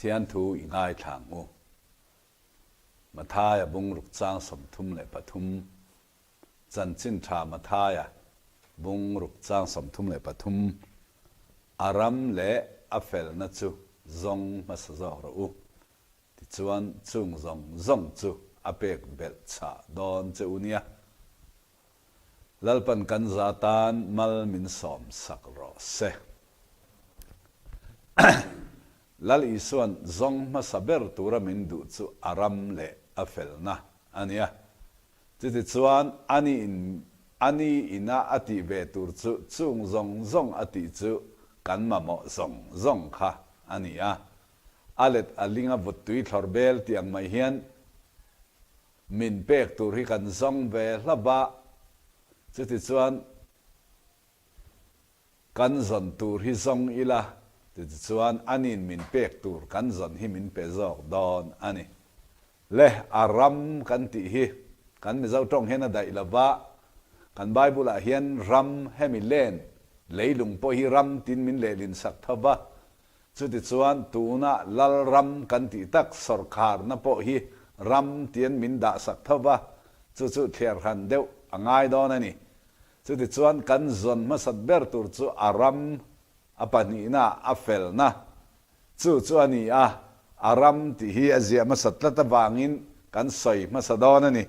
Pathian thu i ngaithla ang u. Mathaia bungruk chang 33, Chanchin Tha Mathaia bungruk chang 33, A ram leh a felna chu zawng hmasa zawk rawh u. Tichuan chung zawng zawng chu a pek belh chhah dawn che u nia. Lalpan kan za tan mal min sawm sak rawh se. Lal Isuan zawng hmasa ber tura min duh chu a ram leh a felna a nia. Chutichuan ani in ani ina a tih ve tur chu chung zawng zawng a tih chu kan mamawh zawng zawng kha a ni a. A let a ling a vut tui thlawr bel tih ang mai hian Min pek tur hi kan zawng ve hlauh a, chutichuan kan zawn tur hi zawng ila, chutichuan anin min pek tur kan zawn hi min pe zawk dawn a ni. Le, a ram kan tih hi kan Mizo tawng hian a daih lo va, kan Bible-ah hian ram hemi len leilung pawh hi ram tin min lehlin sak tho va, Chutichuan tuna Lalram kan tih tak sawrkharna pawh hi ram tian min dahsak tho va, chu chu thliar hran deuh a ngai dawn a ni. Chutichuan kan zawn hmasat ber tur chu a ram, a pahnihna, a felna chu chu a ni a, a ram tih hi a ziah hmasat tlat avangin kan sawi hmasa dawn a ni.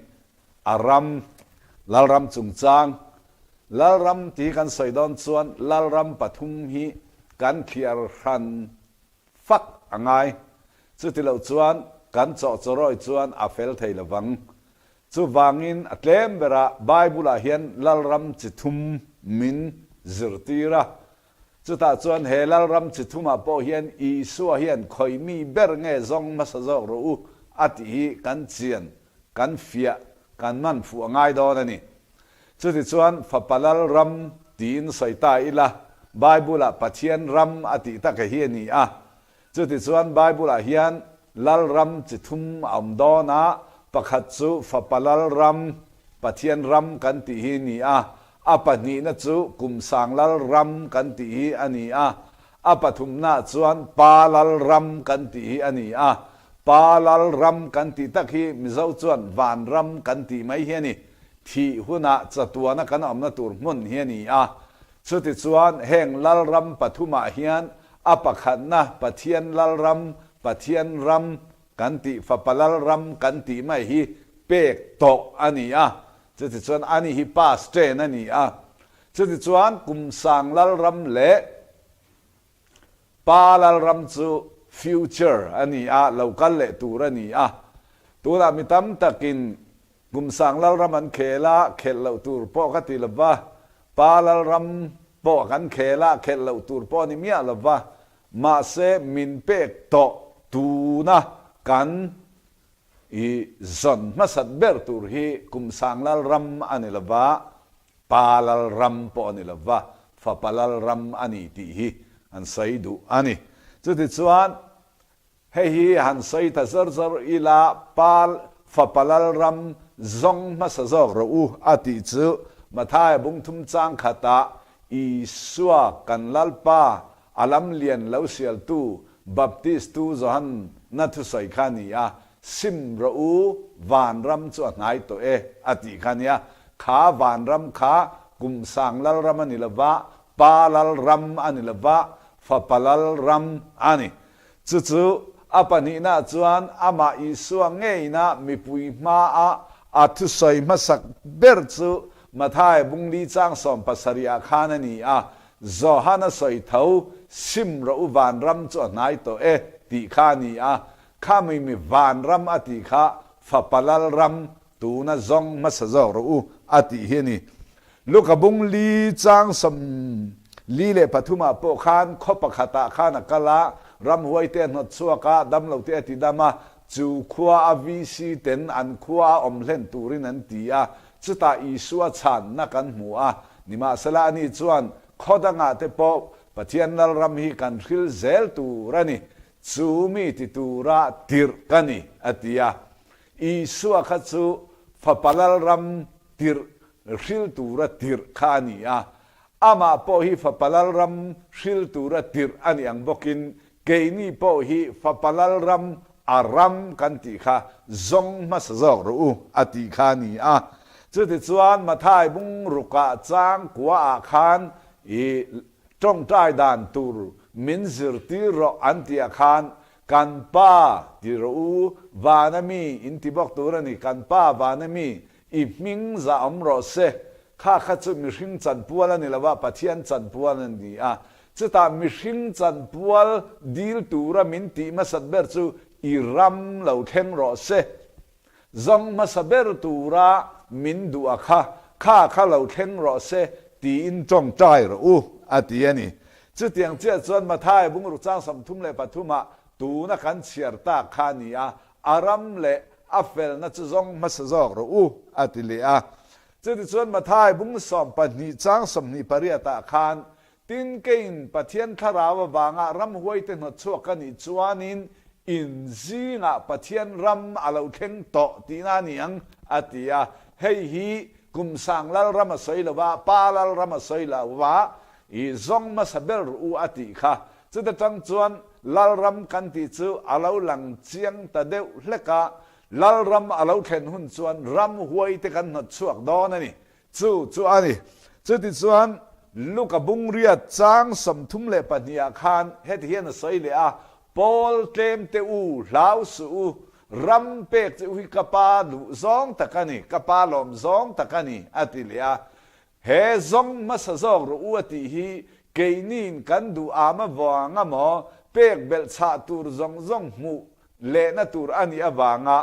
A ram, Lalram chungchang, Lalram tih kan sawi dawn chuan Lalram pathum hi kan thliar hran fak a ngai. Chuti loh chuan kan chawhchawrawi chuan a fel thei lo vang. Chuvangin a tlem berah Bible-ah hian Lalram chi thum min zirtir a. Chutah chuan he Lalram chi thumah pawh hian Isua hian khawi mi ber nge zawng hmasa zawk rawh u a tih hi kan chian kan fiah, kan man fuh a ngai dawn a ni. Chutichuan Fapa Lal ram tiin sawi ta ila, Bible-ah Pathian ram a tih tak hi a ni a. Chutichuan Bible-ah hian Lal ram chi thum a awm dawn a, pakhat chu Fapa Lal ram, Pathian ram kan tih hi a ni a, a pahnihna chu Kumsang Lal ram kan tih hi a ni a, A pathumnaah chuan Pa Lal ram kan tih hi a ni a. Pa Lal ram kan tih tak hi Mizo chuan Van ram kan tih mai hi a ni. Thih hunah chatuana kan awmna tur hmun hi a ni a. Chutichuan heng Lal ram pathumah hian a pakhatna Pathian Lal ram, Pathian ram kan tih, Fapa Lal ram kan tih mai hi pek tawh a ni a. Chutichuan ani hi past tense a ni a. Chutichuan kum sang lalram leh pa lalram chu future a ni a, lo kal leh tur a ni a. Tunah mi tam takin kum sang lalram an khel a, khelh loh tur pawh ka ti lova, pa lalram pawh kan khel a, khelh loh tur pawh a ni miah lova, mahse min pek tawh tuna kan i zawn hmasat ber tur hi kum sang lalram a ni lova, Pa Lalram pawh a ni lo va, Fapa Lalram a ni tih hi an sawi duh a ni. Chutichuan, hei hi han sawi ta zawr zawr ila, Pa, Fapa Lalram zawng hmasa zawk rawh u a tih chu Mathaia bungthum chang khatah Isua kan Lalpa a lam lian lo sialtu Baptistu Johana thusawi kha a ni a, Sim rawh u, vanram chu a hnai tawh e, a tih kha a nia. Kha vanram kha kum sang lalram a ni lo va, pa lalram a ni lo va, fapa lalram a ni. Chu chu a pahnihnaah chuan amah Isua ngeina mipui hmaah a thusawi hmasak ber chu Mathai bungli chang 70 ah khan a ni a, Johana sawi tho, Sim rawh u vanram chu a hnai tawh e, tih kha a ni a. Kha mi mi vanram a tih kha fapa lalram tuna zawng hmasa zawk rawh u a tih hi a ni. Luka bung li chang 43 ah pawh khan khaw pakhatah khan a kal a, ramhuai te a hnawt chhuak a, damlo te a ti dam a, chu khua a VC ten an khua a awm hlen turin an ti a, chutah Isua chhanna kan hmu a, nimahsela ani chuan khaw dangah te pawh Pathian lalram hi kan hril zel tur a ni, Chu mi ti tura tirh ka ni, a ti a. Isua kha chu Fapa Lalram tirh hril tura tirh kha a ni a. Amah pawh hi Fapa Lalram hril tura tirh a ni ang bawkin Keini pawh hi Fapa Lalram a ram kan tih kha zawng hmasa zawk rawh u a tih kha a ni a. Chutichuan Mathai bung rukah chang kuaah khan i tawngtai dan tur min zirtir rawh an tihah khan Kan Pa ti rawh u, vana mi in ti bawk tur a ni, kan Pa vana mi i hming zah awm rawh se. Kha kha chu mihring chanpual a ni lo va, Pathian chanpual a ni a. Chutah mihring chanpual dil tura min tih hmasat ber chu i ram lo thleng rawh se. Zawng hmasa ber tura min duh a kha, kha kha lo thleng rawh se tiin tawngtai rawh u, a ti a ni. Chutiang chiah chuan Mathai bungruk chang 33 ah tuna kan chhiar tak kha a ni a, a ram leh a felna chu zawng hmasa zawk rawh u, a ti leh a. Chutichuan Mathai bung 12 chang 28 ah khan Tin, keiin Pathian Thlarau avanga ramhuaite hnawtchhuak ka nih chuanin in zingah Pathian ram a lo thleng tawh tihna a ni ang, a ti a. Hei hi kum sang Lalram a sawi lo va, Pa Lalram a sawi lo va, i zawng hmasa ber u a tih kha. Chuta tang chuan Lalram kan tih chu a lo lang chiang ta deuh hlek a, Lalram a lo thlen hun chuan ramhuaite kan hnawtchhuak dawn a ni. Chu chu a ni. Chutichuan, Luka bungriat chang 32 ah khan heti hian a sawi leh a, Paul tlem te u, hlau suh u, ram pek che u hi ka pa duh zawng tak a ni, ka pa lawm zawng tak a ni, a ti leh a. He zawng hmasa zawk rawh u a tih hi keiniin kan duh am avang amaw, pek belh chhah tur zawng zawng hmuh lehna tur a nih avanga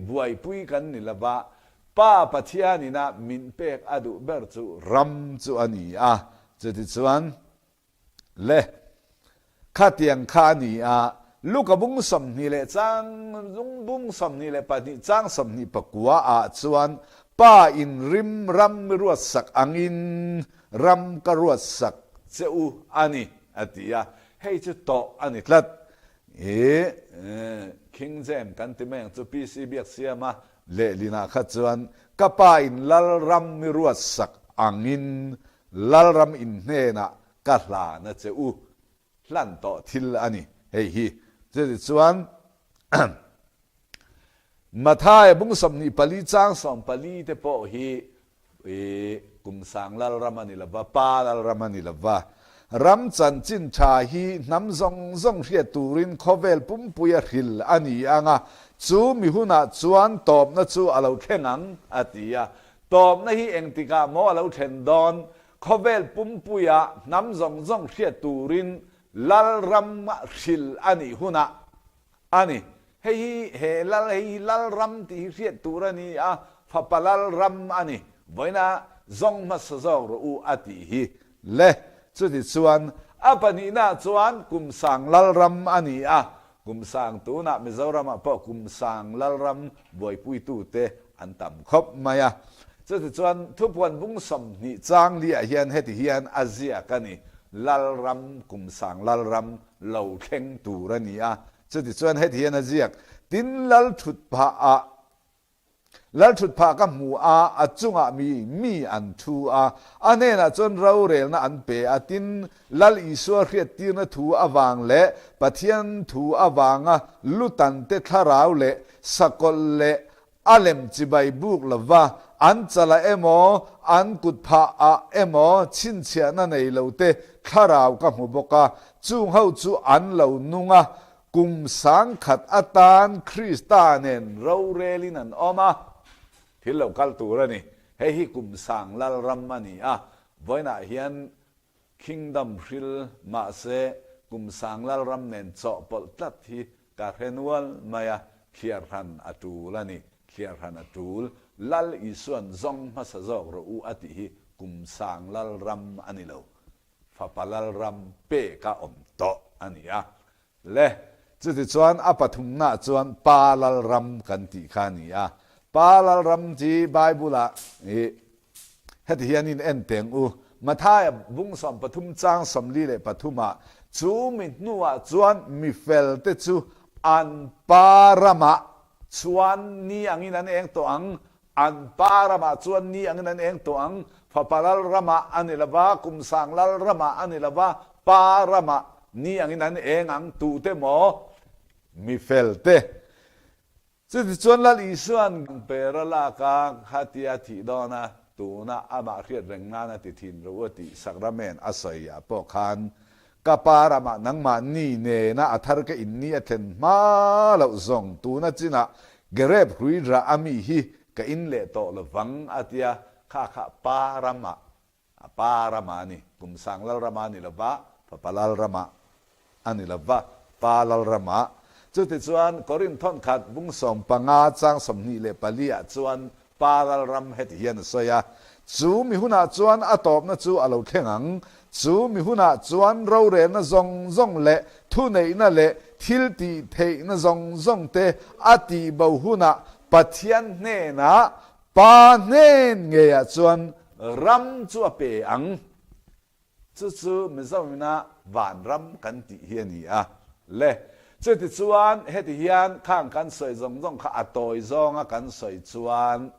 buaipui kan ni lova, Pa Pathian ina min pek a duh ber chu ram chu a ni a, chutichuan le khatiang kha a ni a, Luka bung 20 leh chang bung 22 chang 29 ah chuan Pa in rim ram mi ruatsak angin ram ka ruatsak che u a ni a ti a, hei chu tawh a ni tlat. I King James kan ti mai ang chu PC Biaksiama Lehlinah kha chuan ka pa in Lalram mi ruatsak angin Lalram in hnenah ka hlan a che u hlan tawh thil a ni hei hi. Chuti chuan Mathaia bung 24 chang 14 te pawh hi I kum sang Lalram a ni lo va, Pa Lalram a ni lo va. Ram chanchin tha hi hnam zawng zawng hriat turin khawvel pumpui a hril a ni ang a, chu mi hunah chuan tawpna chu a lo thleng ang, a ti a. Tawpna hi engtikah maw a lo thlen dawn? Khawvel pumpuia hnam zawng zawng hriat turin Lalram hril a nih hunah a ni. Hei hi he lal, hei hi Lalram tih hi hriat tur a ni a, fapa Lalram a ni. Vawiina zawng hmasa zawk rawh u a tih hi le. Chuti chuan a pahnihnaah chuan Kumsang Lalram a ni a, Kumsang tunah Mizoramah pawh Kumsang Lalram buaipuitute an tam khawp mai a. Chuti chuan thupuan bung 20 chang liah hian heti hian a ziak a ni, Lalram, Kumsang Lalram lo thleng tur a ni a, Chutichuan heti hian a ziak, Tin, lal thut phah ah, lal thut phah ka hmu a, a chungah mi mi an thu a, a hnenah chuan rorelna an pe a, tin, Lal Isua hriattirna thu avang leh Pathian thu avanga lutante thlarau leh sakawlh leh A lem chibai buk lova, an chalah emaw, an kut phah ah emaw chhinchhiahna nei lo te thlarau ka hmu bawk a, chung ho chu an lo nung a, kum sangkhat atan Krista nen rorelin an awm a. Thil lo kal tur a ni. Hei hi kum sang Lalram a ni a, vawiinah hian Kingdom hril mahse kum sang Lalram nen chawhpawlh tlat hi ka hre nual mai a, thliar hran a tul a ni, thliar hran a tul. Lal Isuan zawng hmasa zawk rawh u a tih hi kum sang Lalram a ni lo, fapa Lalram peka awm tawh a ni a. Le, chutichuan a pathumnaah chuan Pa Lalram kan tih kha a ni a. Pa Lalram chi Bible-ah i heti hian in en teng u, Mathaia bung 13 chang 43 ah, Chu mi hnuah chuan mi felte chu an Pa ramah chuan ni angin an eng tawh ang, An pa ramah chuan ni angin an eng tawh ang, fapa lal ramah a ni lova, kum sang lal ramah a ni lova, pa ramah. Ni angin an eng ang tute maw? Mi felte. Chutichuan Lal Isua'n Pera laka khatia thih dawn a, tuna amah hriat reng nan a ti thin ro a tih Sakramen a sawi ah pawh khan ka pa ramah nangmah ni nena a thar ka in ni a thlen hma loh zawng tuna chinah Gerep hrui rah a mi hi ka in leh tawh lovang a tia kha kha pa ramah A pa rama a ni. Kum sang lal rama a ni lova, fapa lal rama a ni lova, pa lal rama. Chutichuan, Korinth thawnkhat bung 15 chang 24 ah chuan pa lal ram heti hian a sawi a, Chu mi hunah chuan a tawpna chu a lo thleng ang, chu mi hunah chuan rorelna zawng zawng leh thuneihna leh thil tih theihna zawng zawng te a tihbo hunah Pathian hnenah Pa hnen ngeiah chuan ram chu a pe ang. Chu chu Mizoina vanram kan tih hi a ni a. Le, chutichuan heti hian khang kan sawi zawng zawng kha a tawi zawnga kan sawi chuan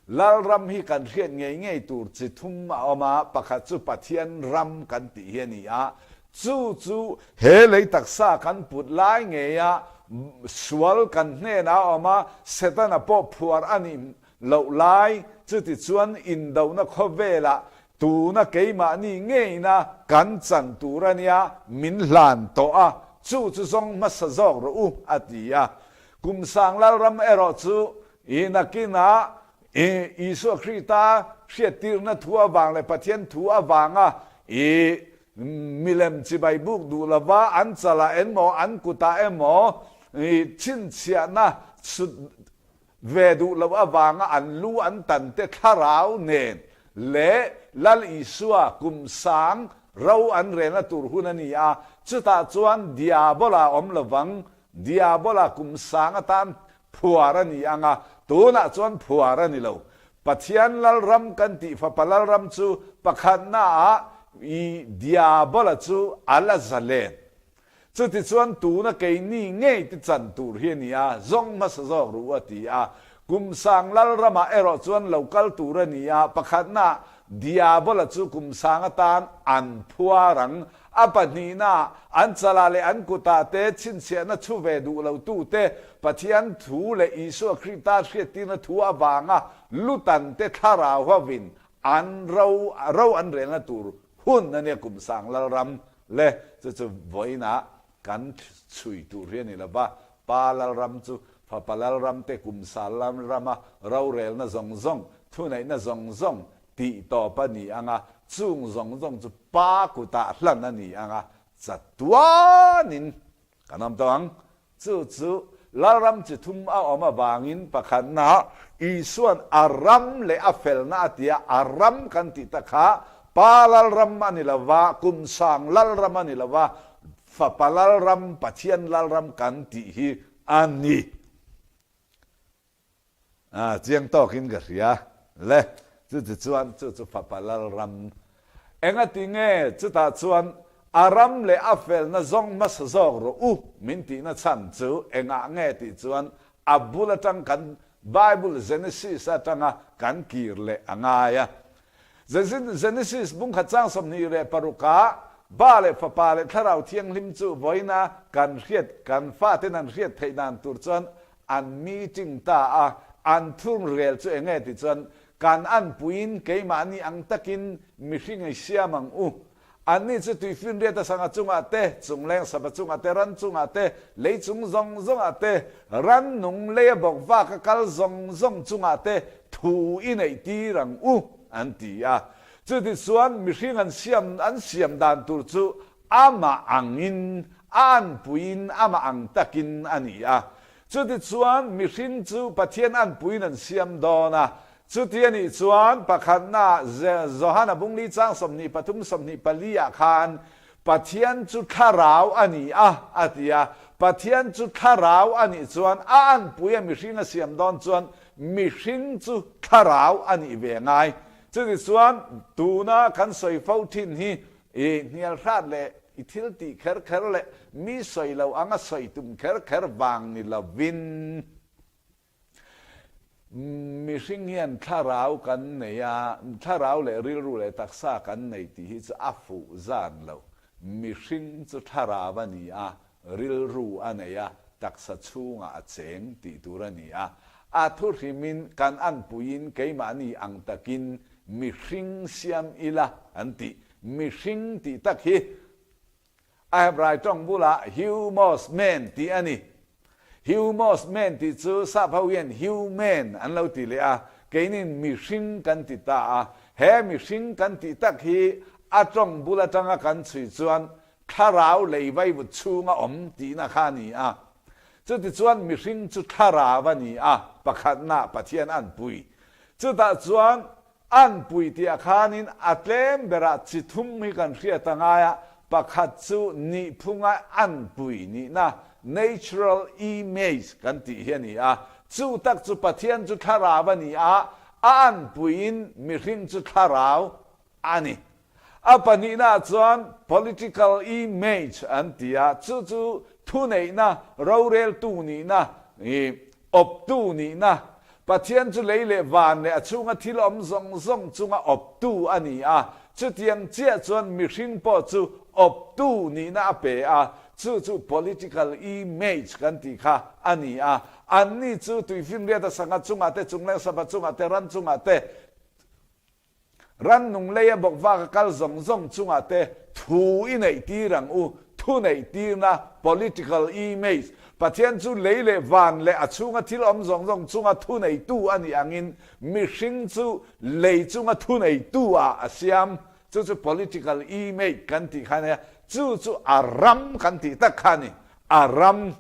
Lalram hi kan hriat ngei ngei tur chi thum a awm a, pakhat chu Pathian ram kan tih hi a ni a, chu chu he lei taksa kan put lai ngeia sual kan hnenah a awm a, Setana pawh phuar a nih loh lai, chutichuan indohna khawvelah tuna keimahni ngeina kan chan tur a nia min hlan tawh a, chu chu zawng hmasa zawk rawh u, a ti a. Kum sang Lalram erawh chu i nakinah i Isua Krista hriattirna thu avang leh Pathian thu avanga i Milem chibai buk duh lova an chalah emaw an kutah emaw chhinchhiahna chhut ve duh loh avanga an lu an tan te thlarau nen leh Lal Isua kum sang ro an relna tur hun a ni a, chutah chuan Diabola awm lovang, Diabola kum sang atan phuar a ni ang a, tunah chuan phuar a ni lo. Pathian Lalram kan tih Fapa Lalram chu pakhatnaah i Diabola chu a la zalen. Chutichuan tuna keini ngei te chan tur hi a ni a, zawng hmasa zawk ru a ti a. Kum sang Lalramah erawh chuan lo kal tur a ni a, pakhatnaah Diabola chu kum sang atan an phuar ang, A pahnihna, an chalah leh an kutah te chhinchhiahna chhu ve duh lotute Pathian thu leh Isua Krista hriattirna thu avanga lutan te thlarau hovin an ro ro an relna tur hun a nia kum sang Lalram le chu chu vawiinah kan chhui tur hi a ni lova, Pa Lalram chu Fapa Lalram te kum sal Lalrama rorelna zawng zawng, thuneihna zawng zawng Tih tawp a ni ang a, chung zawng zawng chu Pa kutah hlan a ni ang a, chatuanin kan awm tawh ang. Chu chu Lalram chi thum a awm avangin pakhatna Isua'n a ram leh a felna a ti a, a ram kan tih tak kha Pa Lalram a ni lo va, kum sang Lalram a ni lo va, Fapa Lalram, Pathian Lalram kan tih hi a ni. A chiang tawkin ka hria le. Chuti chuan chu chu fapa Lalram engati nge chutah chuan a ram leh a felna zawng hmasa zawk rawh u min tihna chhan chu engah nge tih chuan a bul atang kan Bible Genesis atanga kan kir leh a ngai a. Genesis bungkhat chang 26 ah Ba leh Fapa leh Thlarau Thianghlim chu vawiina kan hriat kan faten an hriat theih dan tur chuan An meeting ta a, an thurm rel chu enge ti chuan kan anpuiin keimahni ang takin mihring ei siam ang u. Anni chu tuifinriat a sangha chungah te, chungleng sava chungah te, ran chungah te, lei chung zawng zawngah te, rannung leia bawk vaka kal zawng zawng chungah te thu i neih tir ang u, an ti a. Chutichuan mihring an siam an siam dan tur chu Amah angin, a anpuiin amah ang takin a ni a. Chutichuan mihring chu Pathian anpuiin an siam dawn a. Chuti a nih chuan pakhatna Johana bungli chang 23 24 ah khan Pathian chu thlarau a ni a, a ti a. Pathian chu thlarau a nih chuan a anpuia mihring a siam dawn chuan mihring chu thlarau a nih ve ngai. Chutichuan tuna kan sawi fo thin hi I hnial hrat leh i thil tih kher kher leh mi sawi lo anga sawi tum kher kher vang ni lovin mihring hian thlarau kan nei a, thlarau leh rilru leh taksa kan nei tih hi chu a fuh zan lo. Mihring chu thlarau a ni a, rilru a nei a, taksa chhungah a cheng tih tur a ni a. A thuhrimin kan anpuiin keimahni ang takin mihring siam ila an ti. Mihring tih tak hi A Hebrai tawng bulah Humos men tih a ni. Humos men tih chu sap ho hian human an lo ti leh a, keinin mihring kan ti ta a. He mihring kan tih tak hi a tawng bul atanga kan chhui chuan thlarau lei vaivut chhunga awm tihna kha a ni a. Chutichuan mihring chu thlarau a ni a, pakhatna Pathian an pui. Chutah chuan An pui tih ah khanin a tlem berah chi thum hi kan hriat a ngai a, pakhat chu nihphunga an pui nihna, natural image, kan tih hi a ni a, chu tak chu Pathian chu thlarau a ni a, a an puiin mihring chu thlarau a ni. A pahnihna ah chuan political image an ti a, chu chu thuneihna, roreltu nihna, ih, awptu nihna, Pathian chu lei leh van leh a chhunga thil awm zawng zawng chunga awptu a ni a, chutiang chiah chuan mihring pawh chu awptu nihna a pe a, chu chu political image kan tih kha a ni a. Anni chu tuifinriata sangha chungah te, chungleng sava chungah te, ran chungah te, Rannung leia bawkvak a kal zawng zawng chungah te thu i neih tir ang u, thu neih tirna, political image, Pathian chu lei leh van leh a chhunga thil awm zawng zawng chunga thu neitu a nih angin mihring chu lei chunga thu neitu ah a siam, chu chu political image kan tih kha nia, chu chu a ram kan tih tak kha a ni, a ram.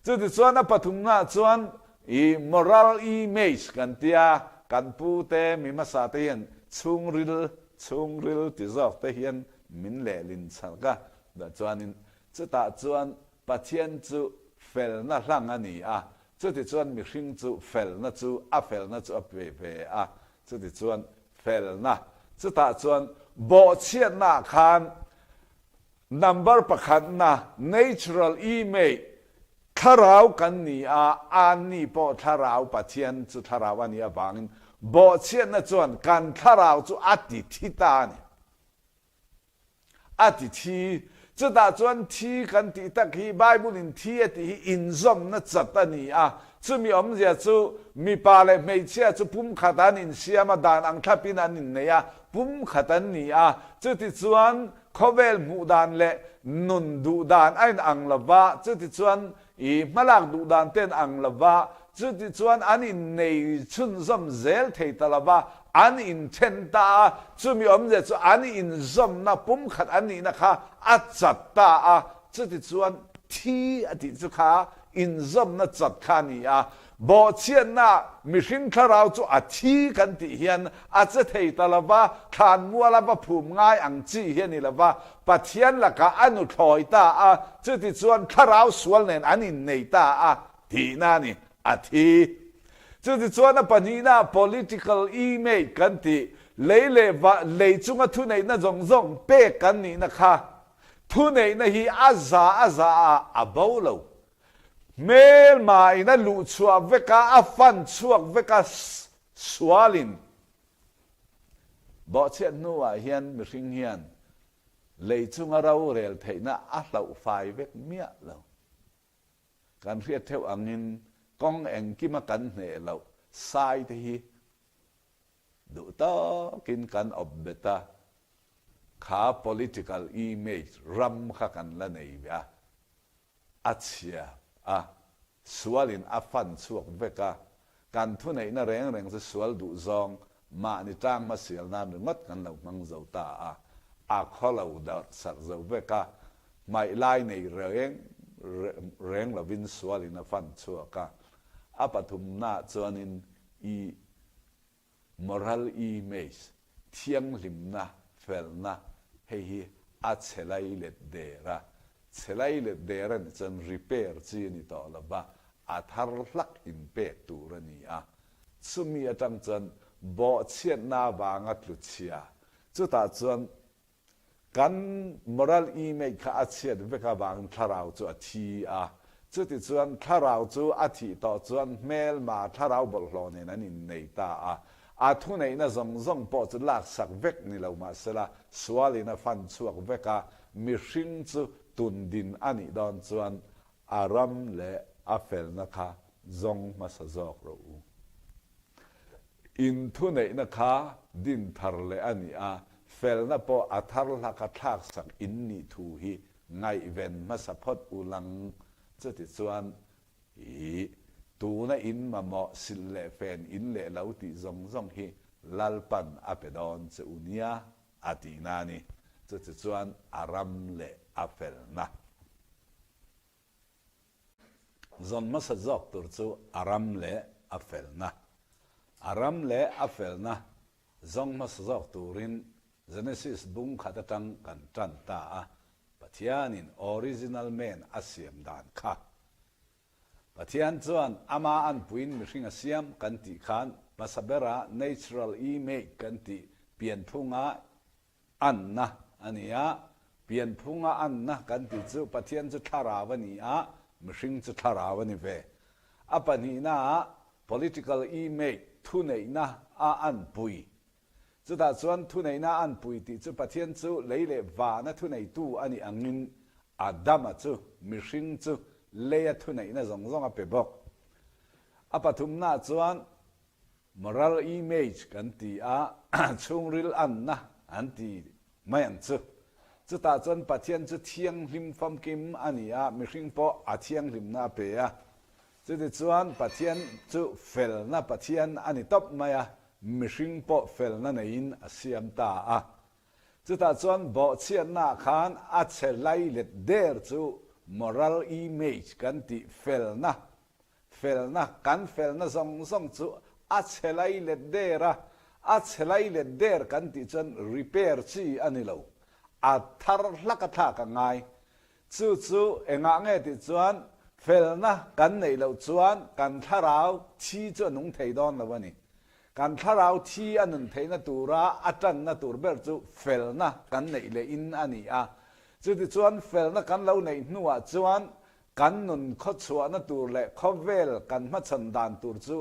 Chutichuan a pathumnaah chuan I moral image kan tia, kan pu te, mi hmasa te hian chhungril, chhungril ti zawk te hian min lehlin chhalk a, dah chuanin chutah chuan Pathian chu felna hlang a ni a, chutichuan mihring chu felna chu a felna chu a pe ve a, chutichuan felna chutah chuan bawhchhiatna ah khan Number pakhatna, natural image, thlarau kan ni a, anni pawh thlarau, Pathian chu thlarau a nih avangin bawhchhiatna chuan kan thlarau chu a ti thi ta a ni. A ti thi. Chutah chuan thi kan tih tak hi Bible-in thi a tih hi inzawmna chat a ni a, chumi awmzia chu mipa leh hmeichhia chu pumkhat an insiam a, dan ang thlapin an innei a, pumkhat an ni a, chutichuan Khawvel hmuh dan leh nun duh dan a in ang lo va, chutichuan i hmalak duh dan te an ang lo va, chutichuan an innei chhunzawm zel thei ta lo va, an inthen ta a, chumi awmzia chu an inzawmna pumkhat an nihna kha a chat ta a, chutichuan thi a tih chu kha inzawmna chat kha a ni a, Bawhchhiatna mihring thlarau chu a thi kan tih hian a che thei ta lo va, thlanmual a va phum ngai ang chi hi a ni lo va, Pathian lakah a nuthlawi ta a, chutichuan thlarau sual nen an innei ta a tihna a ni, a thi. Chutichuan a pahnihna political image kan tih, lei leh va, lei chunga thuneihna zawng zawng pek kan nihna kha, thuneihna hi a za a za ah a bo lo. Hmelma in a luh chhuah vek a, a fan chhuak vek a, sualin bawhchhiat hnuah hian mihring hian lei chunga rorel theihna a hlauh fai vek miah lo. Kan hriat theuh angin kawng engkima kan hneh loh sai te hi duh tawkin kan awp bet a, kha political image ram kha kan la nei ve a. A chhia a, sualin a fan chhuak vek a, kan thuneihna reng reng chu sual duh zawng mahni tang hmasial nan ringawt kan lo hmang zo ta a, a khaw lo darh sak zo vek a, hmaih lai nei reng reng lovin sualin a fan chhuak a, a pathumnaah chuanin i Moral image, thianghlimna, felna, hei hi a chhe lai let der a, chhe lai let der a nih chuan repair chi a ni tawh lo va, a thar hlak inpek tur a ni a. Chumi atang chuan bawhchhiatna avanga tlu chhia, chutah chuan Kan moral image kha a chhiat vek avangin thlarau chu a thi a. Chutichuan thlarau chu a thih tawh chuan hmelma thlarau bawlhhlawh nen an innei ta a. A thuneihna zawng zawng pawh chu laksak vek ni lo mahsela sualin a fan chhuak vek a. mihring chu tundin a nih dawn chuan a ram leh a felna kha zawng hmasa zawk rawh u. In thuneihna kha din thar leh a ni a, felna pawh a thar hlaka thlaksak in nih thu hi ngaihven hmasa phawt u lang. Chutichuan, i tuna in mamawh silh leh fen in leh lo tih zawng zawng hi Lalpan a pe dawn che u nia a tihna a ni. Chutichuan, a ram leh a felna. Zawn hmasa zawk tur chu a ram leh a felna. A ram leh a felna zawng hmasa zawk turin Genesis bung khat atang kan tan ta a, Pathianin original man a siam dan kha. Pathian chuan ama anpuiin mihring a siam kan tih khan hmasa bera natural image kan tih pianphunga Anna a ni a, pianphunga Anna kan tih chu Pathian chu thlarau a ni a, mihring chu thlarau a ni ve. A pahnihnaah political image, thuneihna a anpui. Chutah chuan thuneihna a anpui tih chu Pathian chu lei leh vana thuneitu a nih angin Adama chu mihring chu leia thuneihna zawng zawng a pe bawk. A pathumnaah chuan Moral image kan ti a, chhungril anna an ti mai ang chu. Chutah chuan Pathian chu thianghlim famkim a ni a, mihring pawh a thianghlimna a pe a. Chutichuan Pathian chu felna Pathian a ni tawp mai a, mihring pawh felna neiin a siam ta a. Chutah chuan bawhchhiatnaah khan a chhe lailet der chu moral image kan tih felna Felna, kan felna zawng zawng chu a chhe lai let der a, a chhe lai let der kan tih chuan repair chi a ni lo, a thar hlak a thlak a ngai. Chu chu engah nge tih chuan felna kan neih loh chuan kan thlarau thi chu a nung thei dawn lo a ni. Kan thlarau thi a nun theihna tura a tanna tur ber chu felna kan neih leh in a ni a. Chutichuan felna kan lo neih hnuah chuan Kan nun khawchhuahna tur leh khawvel kan hmachhan dan tur chu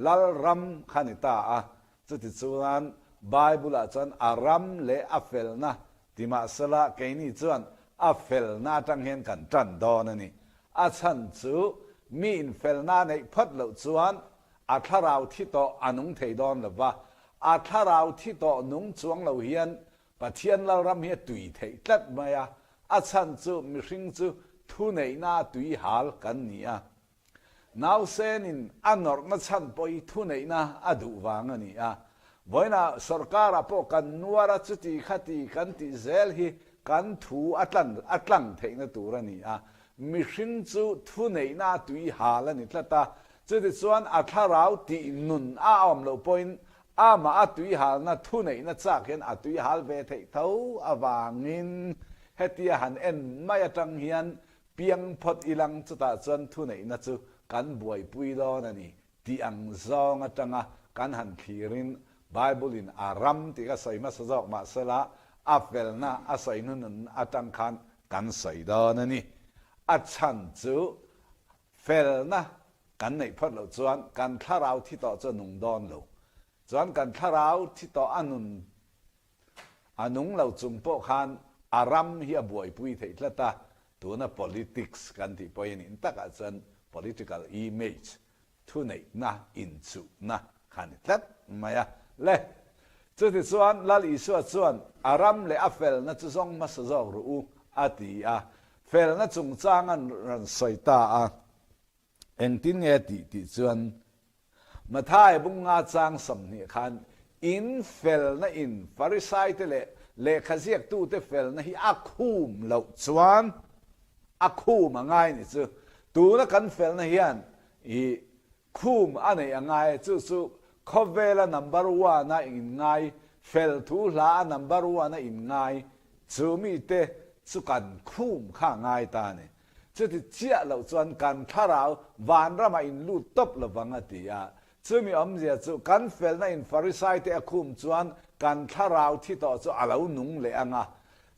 Lalram kha ni ta a. Chutichuan Bible-ah chuan a ram leh a felna ti mahsela keini chuan a felna atang hian kan tan dawn a ni. A chhan chu miin felna a neih phawt loh chuan a thlarau thi tawh a nung thei dawn lo va, a thlarau thi tawh nung chuang lo hian Pathian Lalram hi a tui theih tlat mai a, a chhan chu mihring chu thuneihna a tui hal kan ni a. Nausenin a nawrhna chhan pawh hi thuneihna a duh vang a ni a. Vawiinah sorkarah pawh kan nuar a, chuti khati kan tih zel hi kan thu a tlan a tlang theihna tur a ni a. Mihring chu thuneihna a tui hal a ni tlat a, chutichuan a thlarau tih nun a awm loh pawhin Amah a tuihalna thuneihna chak hian a tuihal ve theih tho avangin hetia han en mai atang hian piang phawt ilang chutah chuan thuneihna chu kan buaipui dawn a ni tih ang zawng atanga kan han thlirin Bible-in a ram tih ka sawi hmasa zawk mahsela a felna a sawi hnunun atang khan kan sawi dawn a ni. A chhan chu Felna kan neih phawt loh chuan kan thlarau thi tawh chu a nung dawn lo. Chuan kan thlarau thi tawh a nun a nung lo chung pawh khan a ram hi a buaipui theih tlat a, tuna politics kan tih pawhin in takah chuan political image thuneihna inchuhna kha a ni tlat mai a. Le, chutichuan Lal Isua chuan a ram leh a felna chu zawng hmasa zawk ru u a ti a, Felna chungchang an rawn sawi ta a, engtin nge tih tih chuan Mathai bunga chang 20 khan in felna in Farisaite leh lehkha ziaktute felna hi a khum loh chuan a khum a ngai ni chu. Tuna kan felna hian i Khum a neih a ngai, chu chu khawvela number one a inngai, fel thu hla a number one a inngai, chu mite chu kan khum kha a ngai ta a ni. Chuti chiah loh chuan kan thlarau vanramah in lut tawp lovang a ti a. Chumi awmzia chu kan felna in Farisai te a khum chuan kan thlarau thi tawh chu a lo nung leh ang a.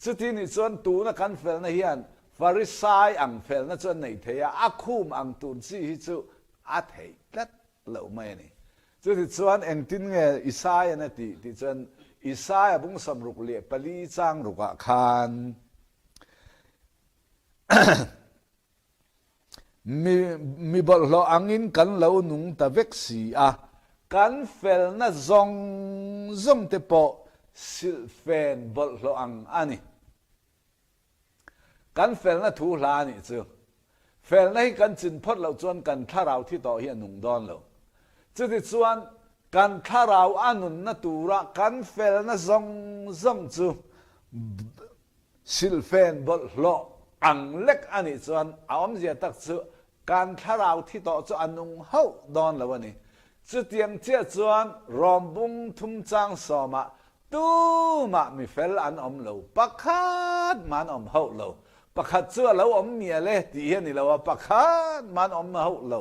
Chuti nih chuan tuna kan felna hian Farisai ang felna chu a nei thei a, a khum ang tur chi hi chu a theih tlat loh mai a ni. Chutichuan engtin nge Isaia'n a tih tih chuan Isaia bung 64 chang rukah khan. Mi, mi bawlhhlawh angin kan lo nung ta vek si a, kan felna zawng zawng te pawh silhfen bawlhhlawh ang a ni. Kan felna thu hla a nih chu. Felna hi kan chin phawt loh chuan kan thlarau thi tawh hi a nung dawn lo. Chutichuan, kan thlarau a nunna tura kan felna zawng zawng chu Silhfen bawlhhlawh ang lek a nih chuan a awmzia tak chu kan thlarau thi tawh chu a nung hauh dawn lo a ni. Chutiang chiah chuan Rawmbung thum chang sawmah tumah mi fel an awm lo, pakhat mah an awm hauh lo. Pakhat chu a lo awm mial e tih hi a ni lo a, pakhat mah an awm hauh lo.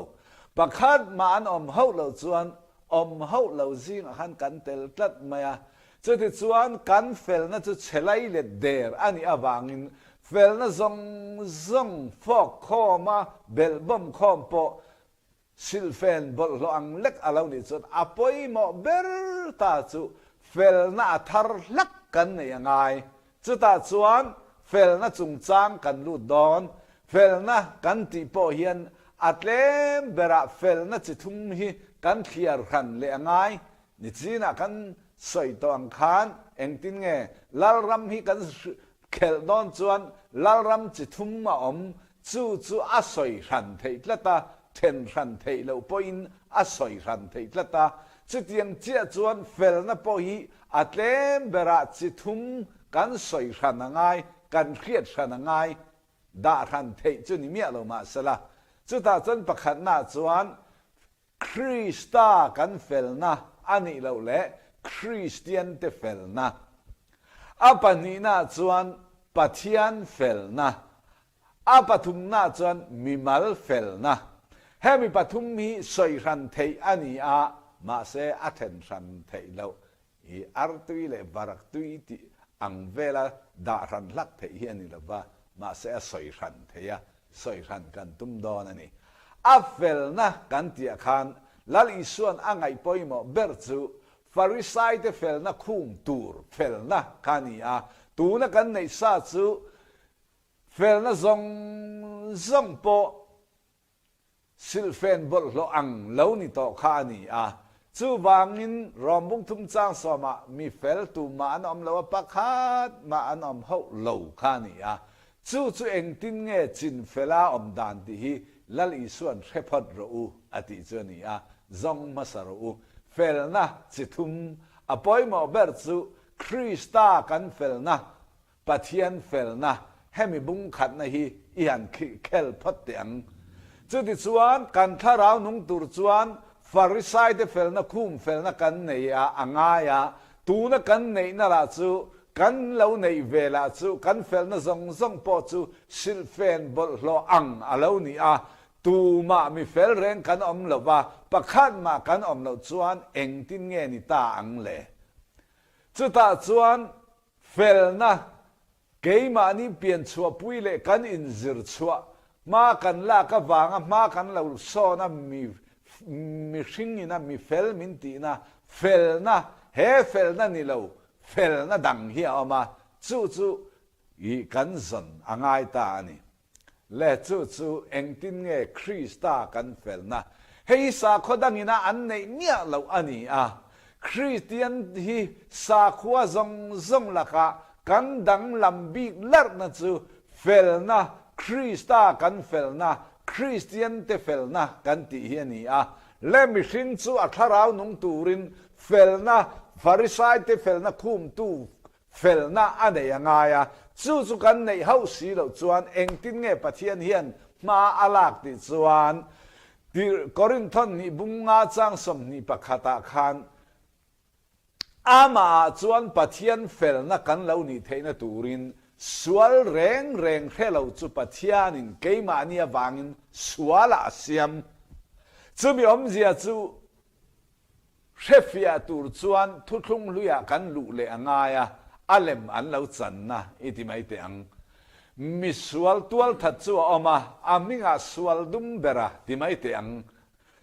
Pakhat mah an awm hauh loh chuan awm hauh lo zingah khan kan tel tlat mai a, Chutichuan, kan felna chu chhe lai let der a nih avangin felna zawng zawng fawk khawma belhbawm khawm pawh silhfen bawlhhlawh ang lek a lo nih chuan a pawimawh ber ta chu felna a thar hlak kan neih a ngai. Chutah chuan felna chungchang kan lut dawn. Felna kan tih pawh hian a tlem berah felna chi thum hi kan thliar hran leh a ngai. Nichinah kan sawi tawh ang khan engtin nge Lalram hi kan khelh dawn chuan Lalram chi thum a awm, chu chu a sawi hran theih tlat a, then hran theih loh pawhin a sawi hran theih tlat a. Chutiang chiah chuan felna pawh hi a tlem berah chi thum kan sawi hran a ngai, kan hriat hran a ngai, dah hran theih chu ni miah lo mahsela. Chutah chuan pakhatnaah chuan Krista kan felna a nih loh leh Kristiante felna. A pahnihnaah chuan Pathian felna. A pathumnaah chuan mimal felna. Hemi pathum hi sawi hran theih a ni a, mahse a then hran theih loh. I artui leh varak tui tih ang vela dah hran hlak theih hi a ni lo va, mahse a sawi hran thei a, sawi hran kan tum dawn a ni. A felna kan tihah khan Lal Isua'n a ngaih pawimawh ber chu Farisaite felna khum tur felna kha a ni a, tuna kan neih sa chu felna zawng zawng pawh Silhfen bawlhhlawh ang lo ni tawh kha a ni a. Chuvangin Rawmbung thum chang sawmah mi fel tumah an awm lo a, pakhat mah an awm hauh lo kha a ni a. Chu chu engtin nge chin fela awm dan tih hi Lal Isua'n hre phawt rawh u a tih chu a ni a, zawng hmasa rawh u. Felna chi thum a pawimawh ber chu Krista kan felna Pathian felna hemi bung khatna hi i han khel phawt teh ang. Chutichuan, kan thlarau nung tur chuan Farisaite felna khum felna kan nei a a ngai a, tuna kan neihna lah chu kan lo neih ve lah chu kan felna zawng zawng pawh chu silhfen bawlhhlawh ang a lo ni a, tumah mi fel reng kan awm lo va, pakhat mah kan awm loh chuan engtin nge ni ta ang le? Chutah chuan Felna, keimahni pianchhuahpui leh kan inzir chhuah, hma kan lak avanga hma kan lo sawn a, mi mihring ina mi fel min tihna, felna, he felna ni lo, felna dang hi a awm a, chu chu i kan zawn a ngai ta a ni. Le chu chu engtin nge Krista kan felna hei sakhaw dangina an neih miah loh a ni a. Kristian hi sakhua zawng zawng lakah kan danglam bik larhna chu felna, Krista kan felna, Kristiante felna kan tih hi a ni a. Le mihring chu a thlarau nung turin felna, Farisaite felna khumtu Felna a nei a ngai a, chu chu kan neih hauh si loh chuan engtin nge Pathian hian hma a lak tih chuan Korinthon hnih bung nga chang 21 ah khan Amahah chuan Pathian felna kan lo nih theihna turin sual reng reng hre lo chu Pathianin keimahni avangin sualah a siam. Chumi awmzia chu Hrefiah tur chuan thuthlung hluiah kan luh leh a ngai a, a lem an lo channa i ti mai teh ang. Misual tualthat chu a awm a, a hmingah sual dum bera ti mai teh ang.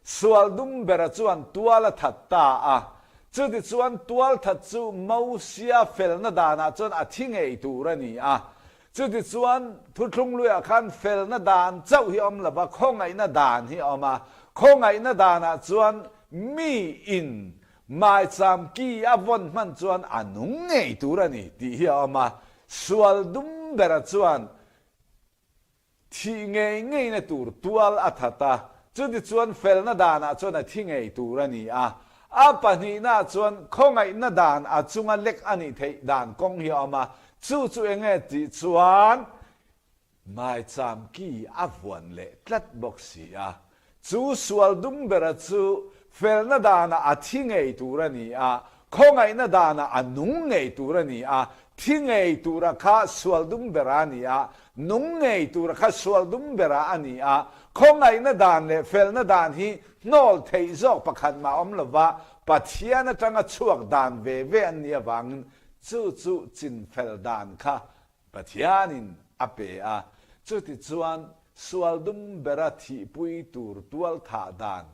Sual dum bera chuan tual a that ta a, chutichuan tualthat chu Mosia felna danah chuan a thi ngei tur a ni a. Chutichuan, thuthlung luiah khan felna dan chauh hi awm lova, khawngaihna dan hi a awm a. Khawngaihna danah chuan mi in maicham ki a vawn hman chuan a nung ngei tur a ni tih hi a awm a. Sual dum bera chuan Thih ngei ngeina tur tual a that a, chutichuan felna danah chuan a thi ngei tur a ni a. A pahnihnaah chuan khawngaihna dan a chunga lek a nih theih dan kawng hi a awm a, chu chu eng nge tih chuan maicham ki a vuan leh tlat bawk si a. Chu sual dum bera chu felna danah a thi ngei tur a ni a, khawngaihna danah a nung ngei tur a ni a, thi ngei tura kha sual dum bera a ni a, nung ngei tura kha sual dum bera a ni a, khawngaihna dan leh felna dan hi hnawl theih zawk pakhat mah awm lova Pathian atanga chhuak dan ve ve an nih avangin chu chu chinfel dan kha Pathianin a pe a, chutichuan sual dum bera thihpui tur tualthah dan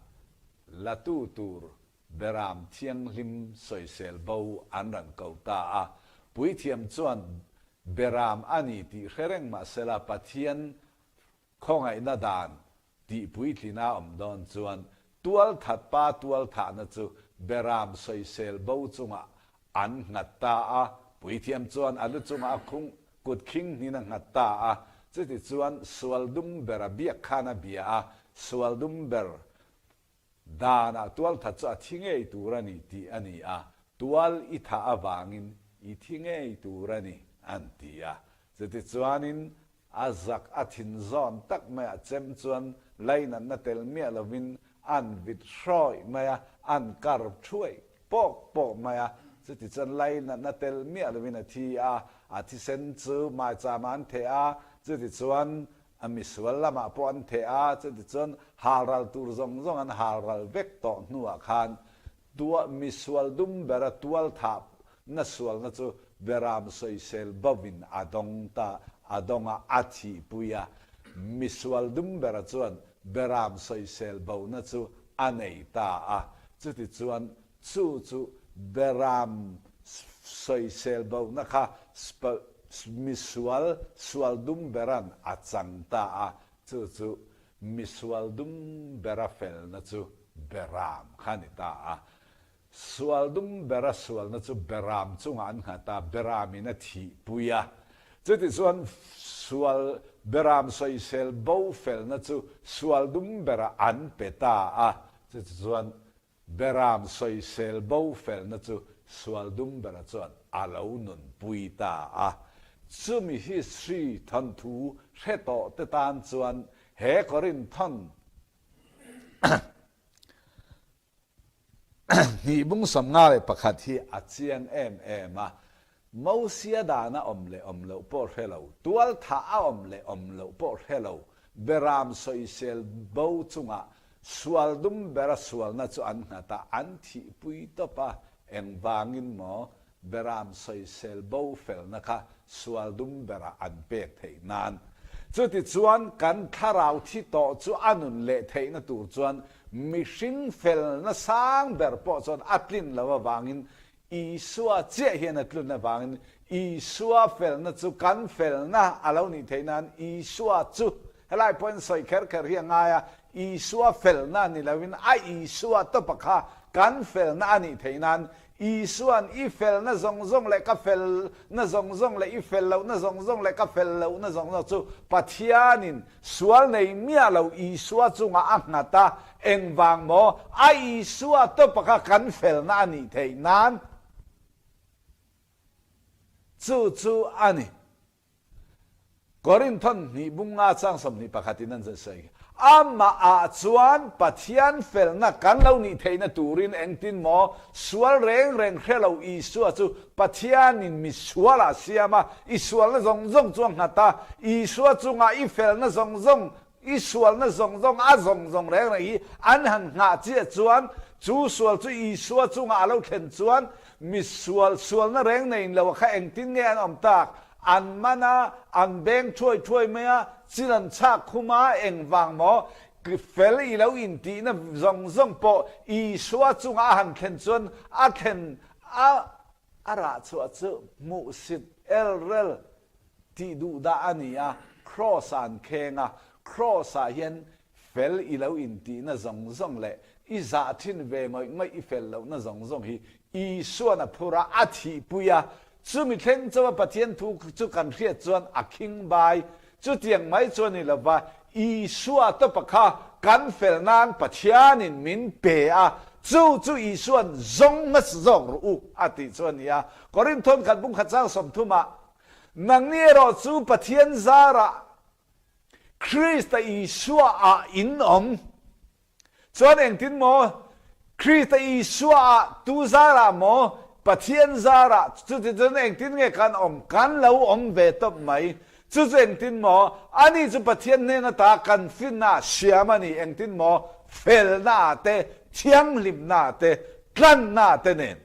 latu tur Beram thianghlim sawisel bo an rawn ko ta a. Puithiam chuan Beram a ni tih hre reng mahsela Pathian Khawngaihna dan tih puitlina awm dawn chuan tualthat pa tualthahna chu beram sawisel bo chungah an nghat ta a, puithiam chuan a lu chungah a khung kut khing hnin a nghat ta a, chuti chuan sual dum bera biak khan a bia a, sual dum ber Danah tualthat chu a thi ngei tur a ni tih a ni a, tual i thah avangin i thi ngei tur a ni, an ti a. Chutichuanin a zak a thin zawn tak maiah chem chuan lainatna tel miah lovin an vit hrawih mai a, an kar thuai pawk pawk mai a. Chutichuan lainatna tel miah lovin a thi a, a thisen chu maichama an theh a, chutichuan A misual lamah pawh an theh a, chutichuan halral tur zawng zawng an halral vek tawh hnuah khan tua misual dum bera tual thah na sualna chu Beram sawisel bovin a dawng ta, a dawng a, a thihpui a. Misual dum bera chuan Beram sawisel bona chu a nei ta a, chutichuan Chu chu Beram sawisel bohna kha misual sual dum beran a chang ta a, chu chu misual dum bera felna chu Beram kha a ni ta a. Sual dum bera sualna chu Beram chungah an nghat a, Beramin a thihpui a. Chutichuan sual Beram sawisel bo felna chu sual dum berah an pe ta a, chutichuan Beram sawisel bo felna chu sual dum bera chuan a lo nunpui ta a. Chumi history thawnthu hre tawh te tan chuan he Korinthon hnih bung 51 hi a chiang em em a. Mosia dan a awm leh awm loh pawh hre lo, tualthah a awm leh awm loh pawh hre lo, Beram sawisel bo chungah sual dum bera sualna chu an nghat a, an thihpui tawp a, engvangin maw Beram sawisel bo felna kha sual dum bera an pek theih nan. Chutichuan kan thlarau thi tawh chu a nun leh theihna tur chuan mihring felna sang ber pawh chuan a tlin loh avangin Isua chiah hian a tlun avangin Isua felna chu kan felna a lo nih theih nan Isua chu helai pawhin sawi kher kher hi a ngai a, Isua felna ni loin a Isua tawpa kha kan felna a nih theih nan Isua'n i felna zawng zawng leh ka felna zawng zawng leh i fel lohna zawng zawng leh ka fel lohna zawng zawng chu Pathianin Sual nei miah lo Isua chungah a nghat a, engvang maw a Isua tawpa kha kan felna a nih theih nan? Chu chu a ni. Korinthon hnih bunga chang 21 in an sawi khi. Amah ah chuan Pathian felna kan lo nih theihna turin engtin maw sual reng reng hre lo Isua chu Pathianin mi sual ah siam a, i sualna zawng zawng chu a nghat a, Isua chungah i felna zawng zawng, i sualna zawng zawng, a zawng zawng reng reng hi an han nghah chiah chuan chu sual chu Isua chungah a lo thlen chuan mi sual, sualna reng nei lo a kha engtin nge an awm tak? An man a, an beng thuai thuai mai a, chil an chhak khum a, engvang maw? Fel i lo intihna zawng zawng pawh Isua chungah a han thlen chuan a thlen a, a rah chhuah chu hmuhsit elrel. Tih duh dah a ni a, Kraws ah an kheng a, Kraws ah hian fel i lo intihna zawng zawng leh i zah thin ve ngawih ngawih i fel lohna zawng zawng hi Isuan a phur a, a thihpui a, chumi thleng chauha Pathian thu chu kan hriat chuan a khing bai. Chutiang mai chu a ni lova, Isua tawpa kha kan fel nan Pathianin min pe a, chu chu Isuan zawng hmasa zawk rawh u a tih chu a ni a. Korinthon khat bung khat chang sawmthumah, Nangni erawh chu Pathian zarah Krista Isua ah in awm. Chuan engtin maw? Krista Isua ah tu zarah maw? Pathian zarah. Chuti chuan engtin nge kan awm? Kan lo awm ve tawp mai. Chu chu engtin maw? Ani chu Pathian hnen ata kan finna siam a ni. Engtin maw? Felna ah te, thianghlimna ah te, tlanna ah te nen.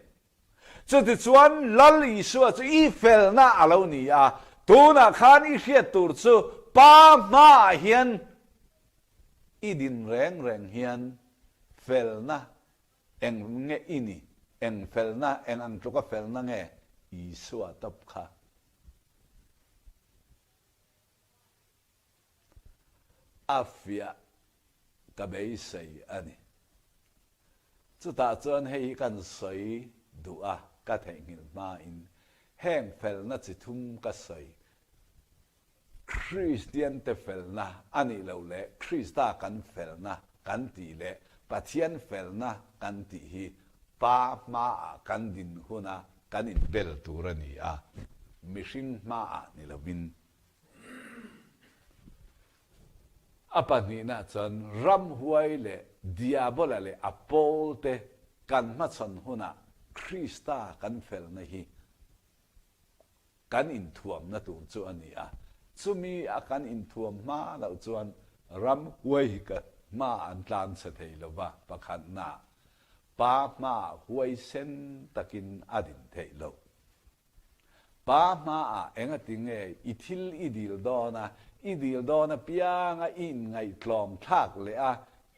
Chutichuan Lal Isua chu i felna a lo ni a, tunah khan i hriat tur chu Pa hmaah hian i din reng reng hian felna eng nge i ni, eng felna, eng ang tluka felna nge Isua tawp kha? A fiah ka beisei a ni. Chutah chuan hei hi kan sawi duh a, ka theihnghilh hmain heng felna chi thum ka sawi, Kristiante felna a nih loh leh Krista kan felna kan tih leh Pathian felna kan tih hi Pa hmaah kan din huna kan inbel tur a ni a, mihring hmaah ni lovin. A pahnihna chuan ramhuai leh Diabola leh a pawlte kan hmachhawn hunah Krista kan felna hi kan inthuamna tur chu a ni a. Chumi a kan inthuam hma loh chuan ramhuai hi ka hma an tlan chhe thei lo va, pakhatna pa hmaah huaisen takin a din theih loh. Pa hmaah engati nge i thil i dil dawn a, i dil dawn apianga i inngaihtlawm thlak leh a,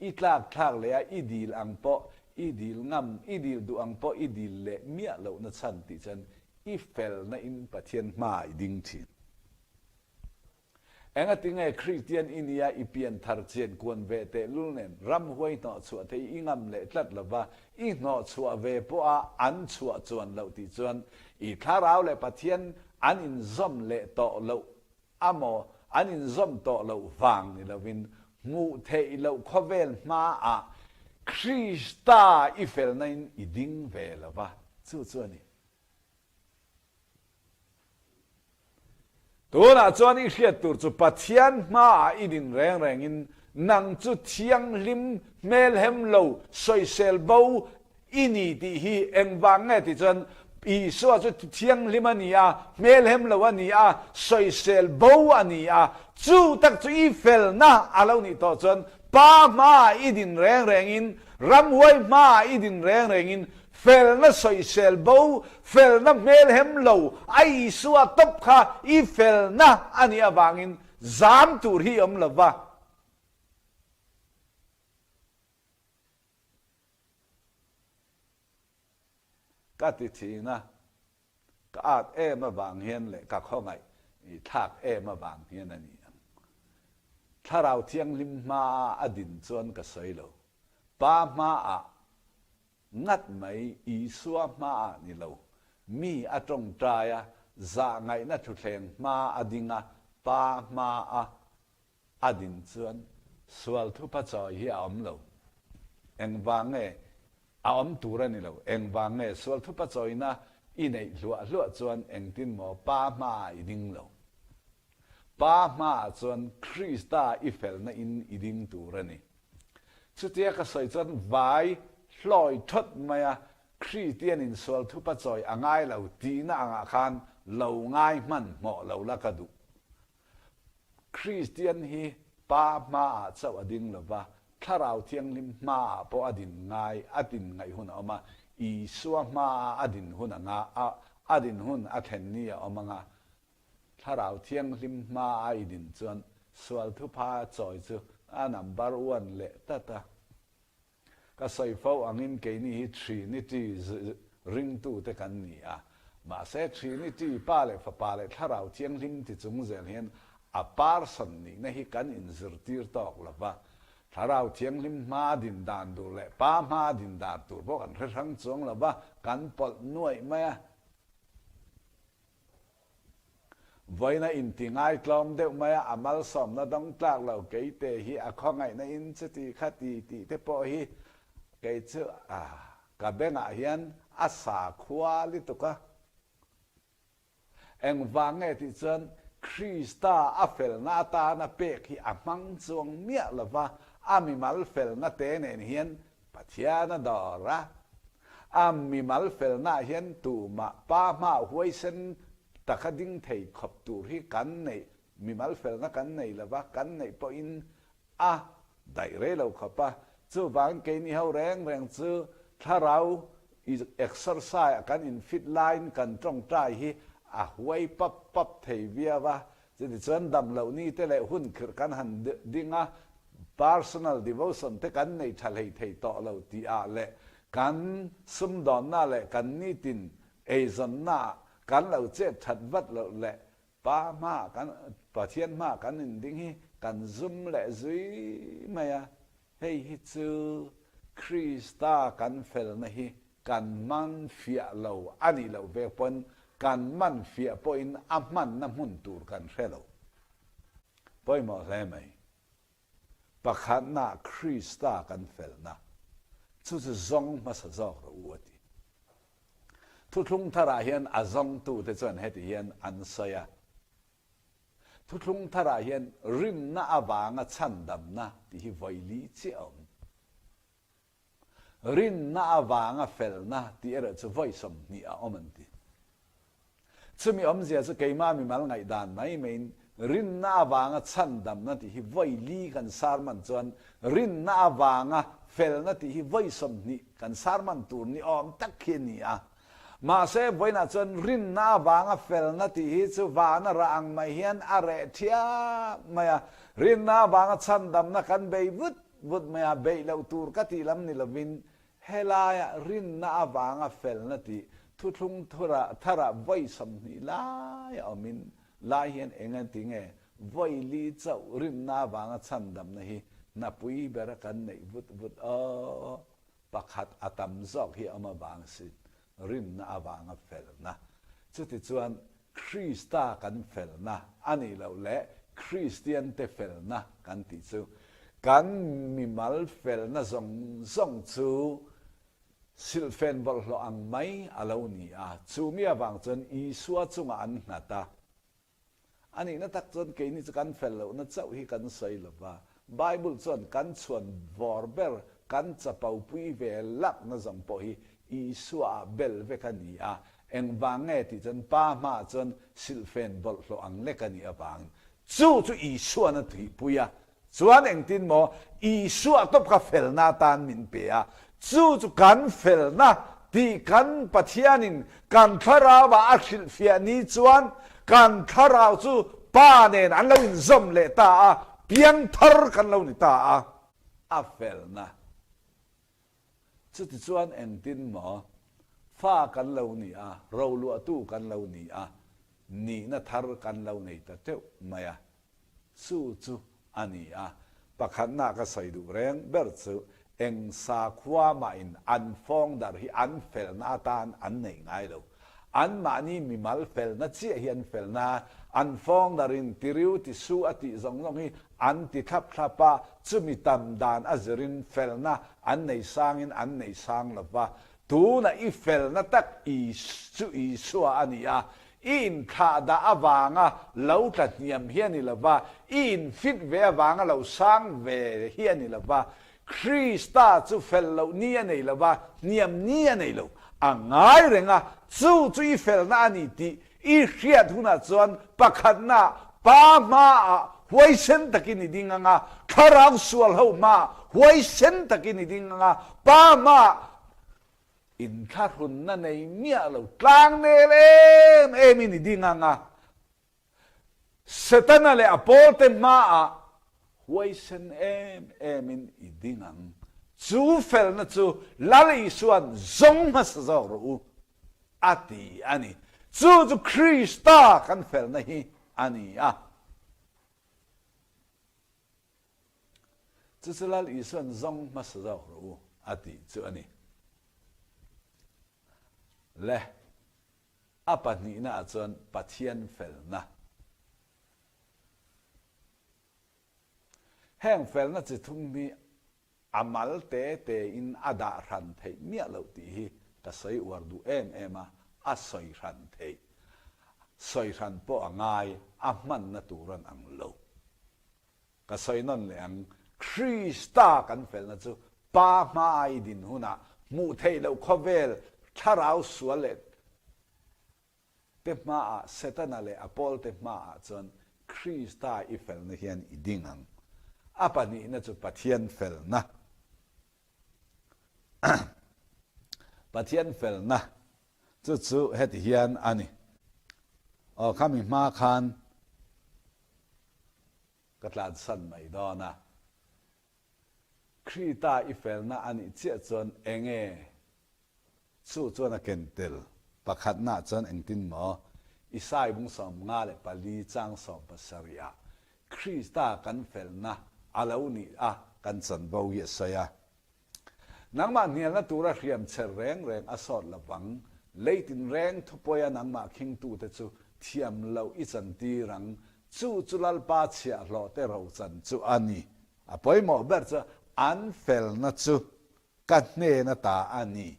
i tlak thlak leh a, i dil ang pawh i dil ngam, i dil duh ang pawh i dil leh miah lohna chhan tih chuan i felna in Pathian hmaah i ding thin. Engati nge Kristian i nia i pian thar chian kuan ve tehlul nen ramhuai hnawhchhuah thei i ngam leh tlat lova, i hnawhchhuah ve pawha an chhuah chuan loh tih chuan i thlarau leh Pathian an inzawm leh tawh loh amaw an inzawm tawh loh vang ni lovin hmuh theih loh khawvel hmaah Krista i felna in i ding ve lova, chu chu a ni. Tunah chuan i hriat tur chu Pathian hmaah i din reng rengin nang chu thianghlim hmelhem lo sawisel bo i ni tih hi engvang nge tih chuan Isua chu thianghlim a ni a, hmelhem lo a ni a, sawisel bo a ni a, chu tak chu i felna a lo nih tawh chuan Pa hmaah i din reng rengin, ramhuai hmaah i din reng rengin Felna sawisel bo, felna hmelhem lo, a Isua tawp kha i felna a nih avangin zam tur hi i awm lo va. Ka ti thin a, ka at em avang hian leh ka khawngaih i thlak em avang hian a ni ang. Thlarau Thianghlim hmaa a din chuan ka sawi lo. Pa hmaah Ngat mai Isua hmaah ni lo, mi a tawngtai a, zahngaihna thuthleng hma a ding a, Pa hmaa a din chuan sual thupa chawi hi a awm lo. Engvang nge a awm tur a ni lo? Engvang nge sual thupa chawina i neih hluah hluah chuan engtin maw Pa hmaah i ding lo? Pa hmaah chuan Krista i felna in i ding tur a ni. Chutia ka sawi chuan vai hlawi thawt mai a, Kristian in sual thupa chawi a ngai lo tihna angah khan lo ngai hmanhmawh lo la ka duh. Kristian hi Pa hmaah chauh a ding lo va, Thlarau Thianghlim hmaah pawh a din ngai, a din ngaih hun a awm a, Isua hmaah a din hun anga a din hun a thlen ni a awm anga, Thlarau Thianghlim hma a i din chuan sual thupha chawi chu a number one leh tlat a. Ka sawi fo angin keini hi Trinity ringtute kan ni a. Mahse, Trinity, Pa leh Fapa leh Thlarau Thianghlim ti chung zel hian a person nihna hi kan inzirtir tawk lo va. Thlarau Thianghlim hmaa din dan tur leh Pa hmaa din dan tur pawh kan hre hrang chuang lo va, kan pawlh nuaih mai a. Vawiina inti ngaitlawm deuh mai a, a malsawmna dawng tlak lo keite hi a khawngaihna in chuti kha ti tih te pawh hi kei chu ka bengah hian a sa khua lituk a. Engvang nge tih chuan Krista a felna atana pek hi a hmang chuang miah lo va, a mimal felna te nen hian Pathian a dawr a. A mimal felnaah hian tumah pa hmaah huaisen taka ding thei khawp tur hi kan neih, mimal felna kan nei lo va, kan neih pawhin a daih rei lo khawp a. Chuvangin keini ho reng reng chu thlarau exercise a kan infit laiin kan tawngtai hi a huai pap pap thei viau a, Chutichuan dam loh ni te leh hun khirh kan han ding a, personal devotion te kan nei tha hlei thei tawh lo tih ah leh kan sumdawnna leh kan nitin eizawnna ah kan lo chet that vat loh leh Pa hmaah kan Pathian hmaah kan inding hi kan zum leh zui mai a, hei hi chu Krista kan felna hi Kan man fiah lo a nih loh vek pawn kan man fiah pawhin a hmanna hmun tur kan hre lo. Pawimawh hle mai. Pakhatna Krista kan felna chu chu zawng hmasa zawk rawh u a ti. Thuthlung tharah hian a zawngtute chuan heti hian an sawi a, Thuthlung tharah hian rinna avanga chhandamna tih hi vawi li chiah a awm. Rinna avanga felna tih erawh chu vawi 20 a awm an ti. Chumi awmzia chu keimah mimal ngaihdan mai maiin rinna avanga chhandamna tih hi vawi li kan sarman chuan rinna avanga felna tih hi vawi 20 kan sarman tur ni awm tak hi a ni a. Mahse vawiinah chuan rinna avanga felna tih hi chu vana rah ang mai hian a reh thiam mai a. Rinna avanga chhandamna kan bei vut Vut maia beih loh tur ka tih lam ni lovin helaia rinna avanga felna tih thuthlung tharah vawi 20 lai a awmin lai hian eng a ti nge vawi li chauh rinna avanga chhandamna hi hnapui bera kan neih vut vut aw pakhat a tam zawk hi a awm avang sin rinna avanga felna. Chutichuan Krista kan felna a nih loh leh Kristiante felna kan tih chu kan mimal felna zawng zawng chu silhfen bawlhhlawh ang mai a lo ni a, chu mi avang chuan Isua chungah an nghat a. A nihna tak chuan keini chu kan fel lohna chauh hi kan sawi lo va, Bible chuan kan chhuan vawr ber, kan chapo pui ve lakna zawng pawh hi Isua ah bel vek a ni a, engvang nge tih chuan Pa hmaah chuan silhfen bawlhhlawh ang lek a nih avangin chu chu Isuan a thihpui a, Chuan engtin maw Isua tawp kha felna atan min pe a, chu chu kan felna tih kan Pathianin kan thlarauah a hrilhfiah ni chuan kan thlarau chu Pa nen an lo inzawm leh ta a, piangthar kan lo ni ta a. A felna. Chutichuan engtin maw fa kan lo ni a, roluahtu kan lo ni a, nihna thar kan lo nei ta teuh mai a. Chu chu a ni a, pakhatna ka sawi duh reng ber chu eng sakhua mahin an fawng dar hi an felna atan an nei ngai lo. Anmahni mimal felna chiah hi an felna, an fawng darin tiriu tisu a tih zawng zawng hi an ti thlap thlap a, chumi tam dan a zirin felna an nei sangin an nei sang lo va. Tuna i felna tak i chu Isua a ni a, I inthlahdah avanga lo tla hniam hi a ni lo va, i infit ve avanga lo sang ve hi a ni lo va. Krista chu fel loh ni a nei lo va, hniam ni a nei lo. A ngai reng a, chu chu i felna a ni tih i hriat hunah chuan pakhatnaah Pa hmaah huaisen takin i ding ang a, thlarau sual ho hmaah huaisen takin i ding ang a, Pa hmaah Inthlahrunna nei miah lo tlangnel em emin i ding ang a, Setana leh a pawlte hmaah huaisen em emin i ding ang. Chu felna chu Lal Isua'n zawng hmasa zawk rawh u, a ti a ni. Chu chu Krista kan felna hi a ni a. Chu chu Lal Isua'n zawng hmasa zawk rawh u a tih chu a ni. Le, a pahnihnaah chuan Pathian felna. Heng felna chi thum hi a mal te te in a dah hran theih miah loh tih hi ka sawi uar duh em em a, a sawi hran theih, sawi hran pawh a ngai, a hmanna tur an ang lo. Ka sawi nawn leh ang, Krista kan felna chu Pa hma i din hunah hmuh theih loh khawvel thlarau sual leh te hmaah, Setana leh a pawlte hmaah chuan Krista i felna hian i ding ang. A pahnihna chu Pathian felna. Pathian felna chu chu heti hian a ni. Aw, khami hma khan ka tlansan mai dawn a. Krista i felna a nih chiah chuan enge Chu chuan a ken tel. Pakhatnaah chuan engtin maw? Isai bung 54 chang 70 ah Krista kan felna a lo nih a kan chanvo hi a sawi a. Nangmah hnialna tura hriam cher reng reng a sawt lovang, lei tinreng thupawia nangmah khingtute chu thiam loh i chantir ang, chu chu Lalpa chhiahhlawhte rochan chu a ni. A pawimawh ber chu an felna chu Ka hnen ata a ni.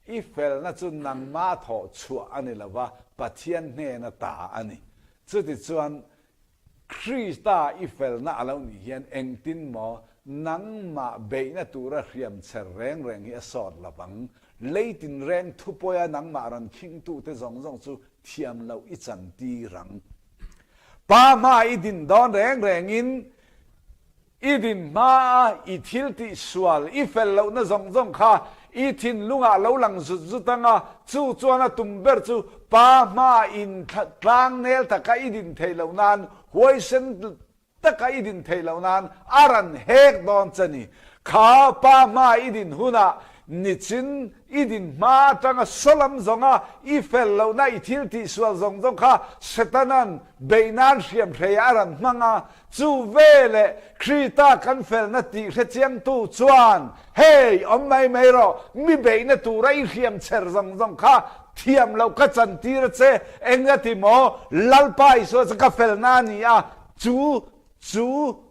I felna chu nangmah thawh chhuah a ni lova, Pathian hnen ata a ni. Chutichuan, Krista i felna a lo nih hian engtin maw nangmah beihna tura hriam cher reng reng hi a sawt lovang. Lei tinreng thupawia nangmah rawn khingtute zawng zawng chu thiam loh i chantir ang. Pa hma i din dawn reng rengin I din hmaa i thil tih sual, i fel lohna zawng zawng kha i thinlungah lo lang zut zut ang a, chu chuan a tum ber chu Pa hmaa in tlang nel taka i din theih loh nan, huaisen taka i din theih loh nan a rawn hek dawn che ni. Kha Pa hmaa i din hunah nichin i din hma atanga sawlam zawnga i fel lohna, i thil tih sual zawng zawng kha Setana'n beih nan hriamhreiah a rawn hmang a, Chu veleh Krita kan felna tih hrechiangtu chuan, Hey, awm mai mai rawh, mi beihna tura i hriam cher zawng zawng kha thiam loh ka chantir a che, engati maw Lalpa Isua chu ka felna a ni a, chu chu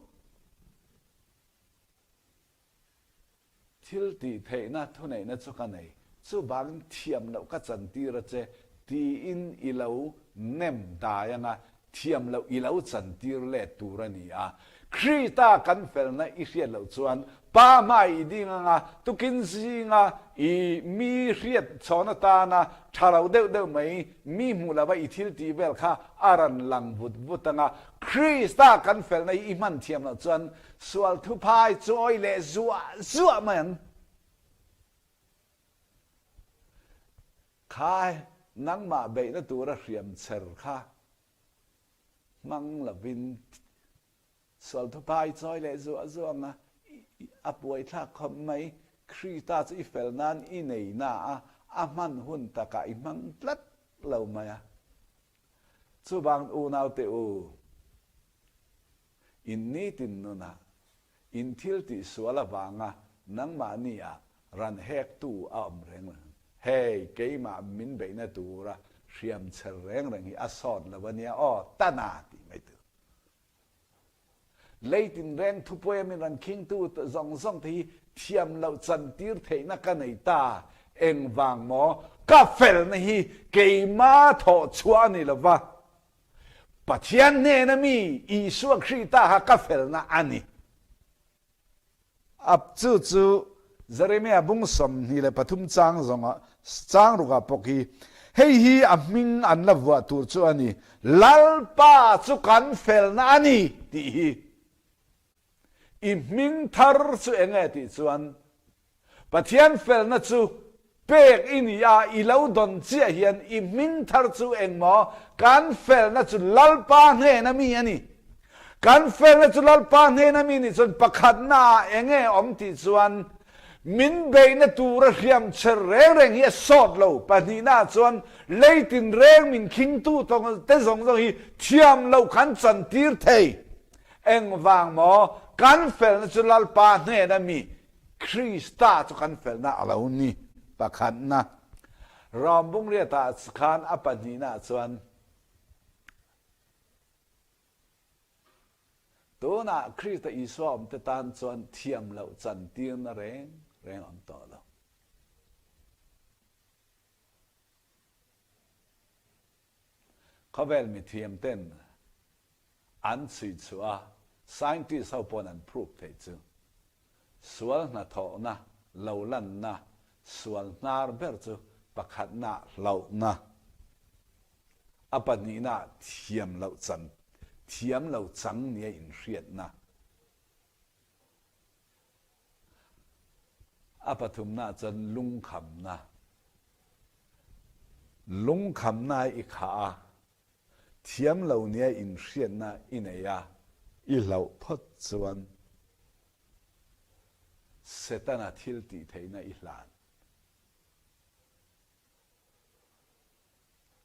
Thil tih theihna thuneihna chu ka nei, chuvangin thiam loh ka chantir a che, tiin i lo nem dai anga thiam loh i lo chantir let tur a ni a. Krista kan felna i hriat loh chuan Pa hmai i ding anga tukin zinga i mi hriat chhawn atana tha lo deuh deuh mai mi hmuh lova i thil tih vel kha a rawn lang vut vut anga Krista kan felna hi i hman thiam loh chuan Sual thuphai chawi leh zuah zuah mai ang. Kha nangmah beihna tura hriam cher kha hmang lovin sual thuphai chawi leh zuah zuah ang a, a buaithlak khawp mai. Krista chu i fel nan i nei na a, a hman hun takah i hmang tlat lo mai a. Chuvang unaute u, In nitin nunah in thil tih sual avanga nangmahni ah ran hektu a awm reng reng. Hei, keimah min beihna tura hriam cher reng reng hi a sawt lo a nia aw, tana tih mai tur. Lei tinreng thupuia min rawn khingtu zawng zawng te hi thiam loh chantir theihna ka nei ta, engvang maw ka felna hi keima thawh chhuah a ni lova, Pathian hnena mi Isua Krista kha ka felna a ni. A chu chu Jeremia bung 23 chang zawnga chang rukah pawh khi hei hi a hming an la vuah tur chu a ni, Lalpa chu kan felna a ni tih hi. I hming thar chu eng nge tih chuan Pathian felna chu pek i ni a, i lo dawn chiah hian i hming thar chu engmaw? Kan felna chu Lalpa hnena mi a ni. Kan felna chu Lalpa hnena mi nih chuan pakhatnaah eng nge awm tih chuan. Min beihna tura hriam chher reng reng hi a sawt lo. Pahnihnaah chuan lei tinreng min khingtu te zawng zawng hi thiam loh kan chantir thei. Engvang maw? Kan felna chu Lalpa hnena mi Krista chu kan felna a lo ni. Pakhatna, Rom bungriatah khan a pahnihnaah chuan Tunah Krista Isua awmte tan chuan thiam loh chantirna reng reng a awm tawh lo. Khawvel mithiam ten an chhui chhuah a, scientist ho pawn an prove theih chu sual hnathawhna lo lanna sual hnar ber chu pakhatna hlauhna, a pahnihna thiam loh chan thiam lo chang nia inhriatna, a pathumna chuan lungkhamna, lungkhamna i khah a, Thiam lo nia inhriatna i nei a, i hlauh phawt chuan Setana thil tih theihna i hlan.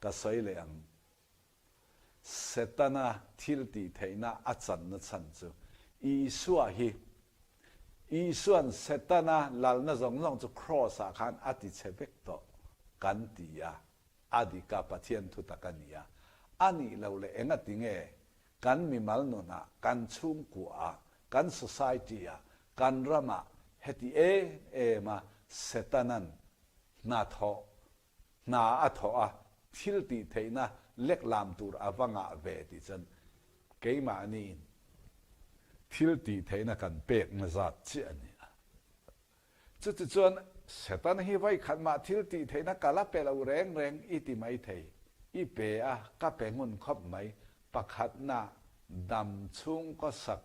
Ka sawi leh ang. Setana thil tih theihna a channa chhan chu Isua hi. Isua'n Setana lalna zawng zawng chu Kraws-ah khan a ti chhe vek tawh kan ti a. A dik a, Pathian thu tak a ni a. A nih loh leh engati nge kan mimal nunah, kan chhungkuaah, kan society-ah, kan ramah heti em em a Setanan hna thawh, hna a thawh a, thil tih theihna lek lam tur a va ngah ve tih chuan keimahniin thil tih theihna kan pekna zat chiah a ni a. Chutichuan, Satan hi vawikhat mah thil tih theihna ka la pe lo reng reng i ti mai thei. I pe a, ka pe ngun khawp mai. Pakhatna, dam chhungkaw sak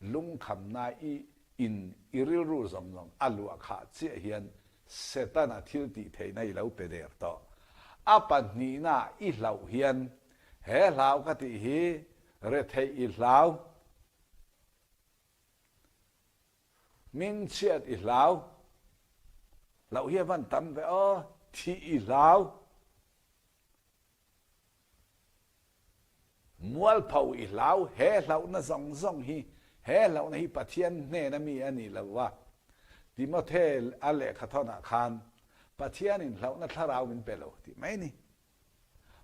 lungkhamna i in i rilru zawng zawng a luah khah chiah hian Setana thil tih theihna i lo pe der tawh. A pahnihna i hlauh hian, he hlau ka tih hi retheih i hlau. Hmingchhiat i hlau. Loh hi a van tam ve aw. Thih i hlau. Mualpho i hlau. He hlauhna zawng zawng hi, he hlauhna hi Pathian hnena mi a ni lo va. Timothe a lehkhathawnah khan, Pathianin hlauhna thlarau min pe lo tih mai a ni.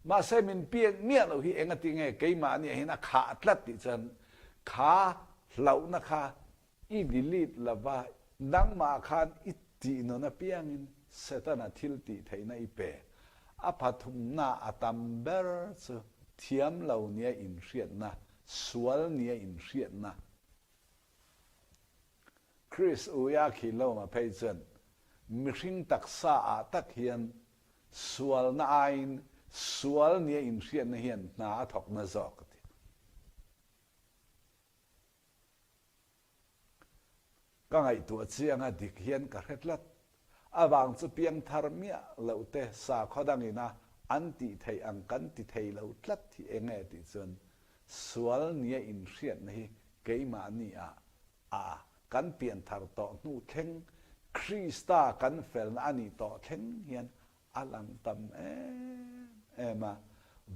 Mahse min piak miah loh hi engati nge keimahni ah hian a khah tlat tih chuan kha hlauhna kha i delete lova nangmah khan i tih nun apiangin Setana thil tih theihna i pe. A pathumna a tam ber chu thiam lo nia inhriatna, sual nia inhriatna. Chris Uia khi lawma phei chuan mihring taksa ah tak hian Sualna aiin sual nia inhriatna hian hna a thawkna zawk a ti. Ka ngaihtuah chianga dik hian ka hre tlat. Avang chu piangthar miah loh te sakhaw dangina an tih theih ang kan ti thei lo tlat hi eng nge tih chuan sual nia inhriatna hi keimahni ah a kan pianthar tawh hnu thleng, Krista kan felna a nih tawh thleng hian a lang tam em em a.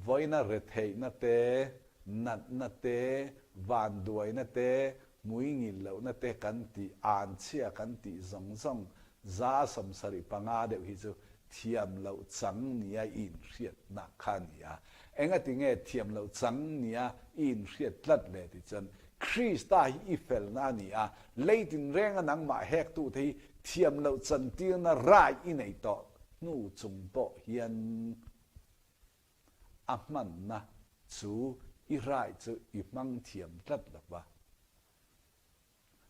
Vawiina retheihna te, natna te, vanduaina te, hmuingil lohna te kan tih, anchhia kan tih zawng zawng 75 deuh hi chu thiam loh chang nia i inhriatna kha a ni a. Engati nge thiam loh chang nia i inhriat tlat le tih chuan Krista hi i felna a ni a, lei tinrenga nangmah hektute hi thiam loh chantirna rai i nei tawh hnu chung pawh hian a hmanna chu i rai chu i hmang thiam tlat lo va.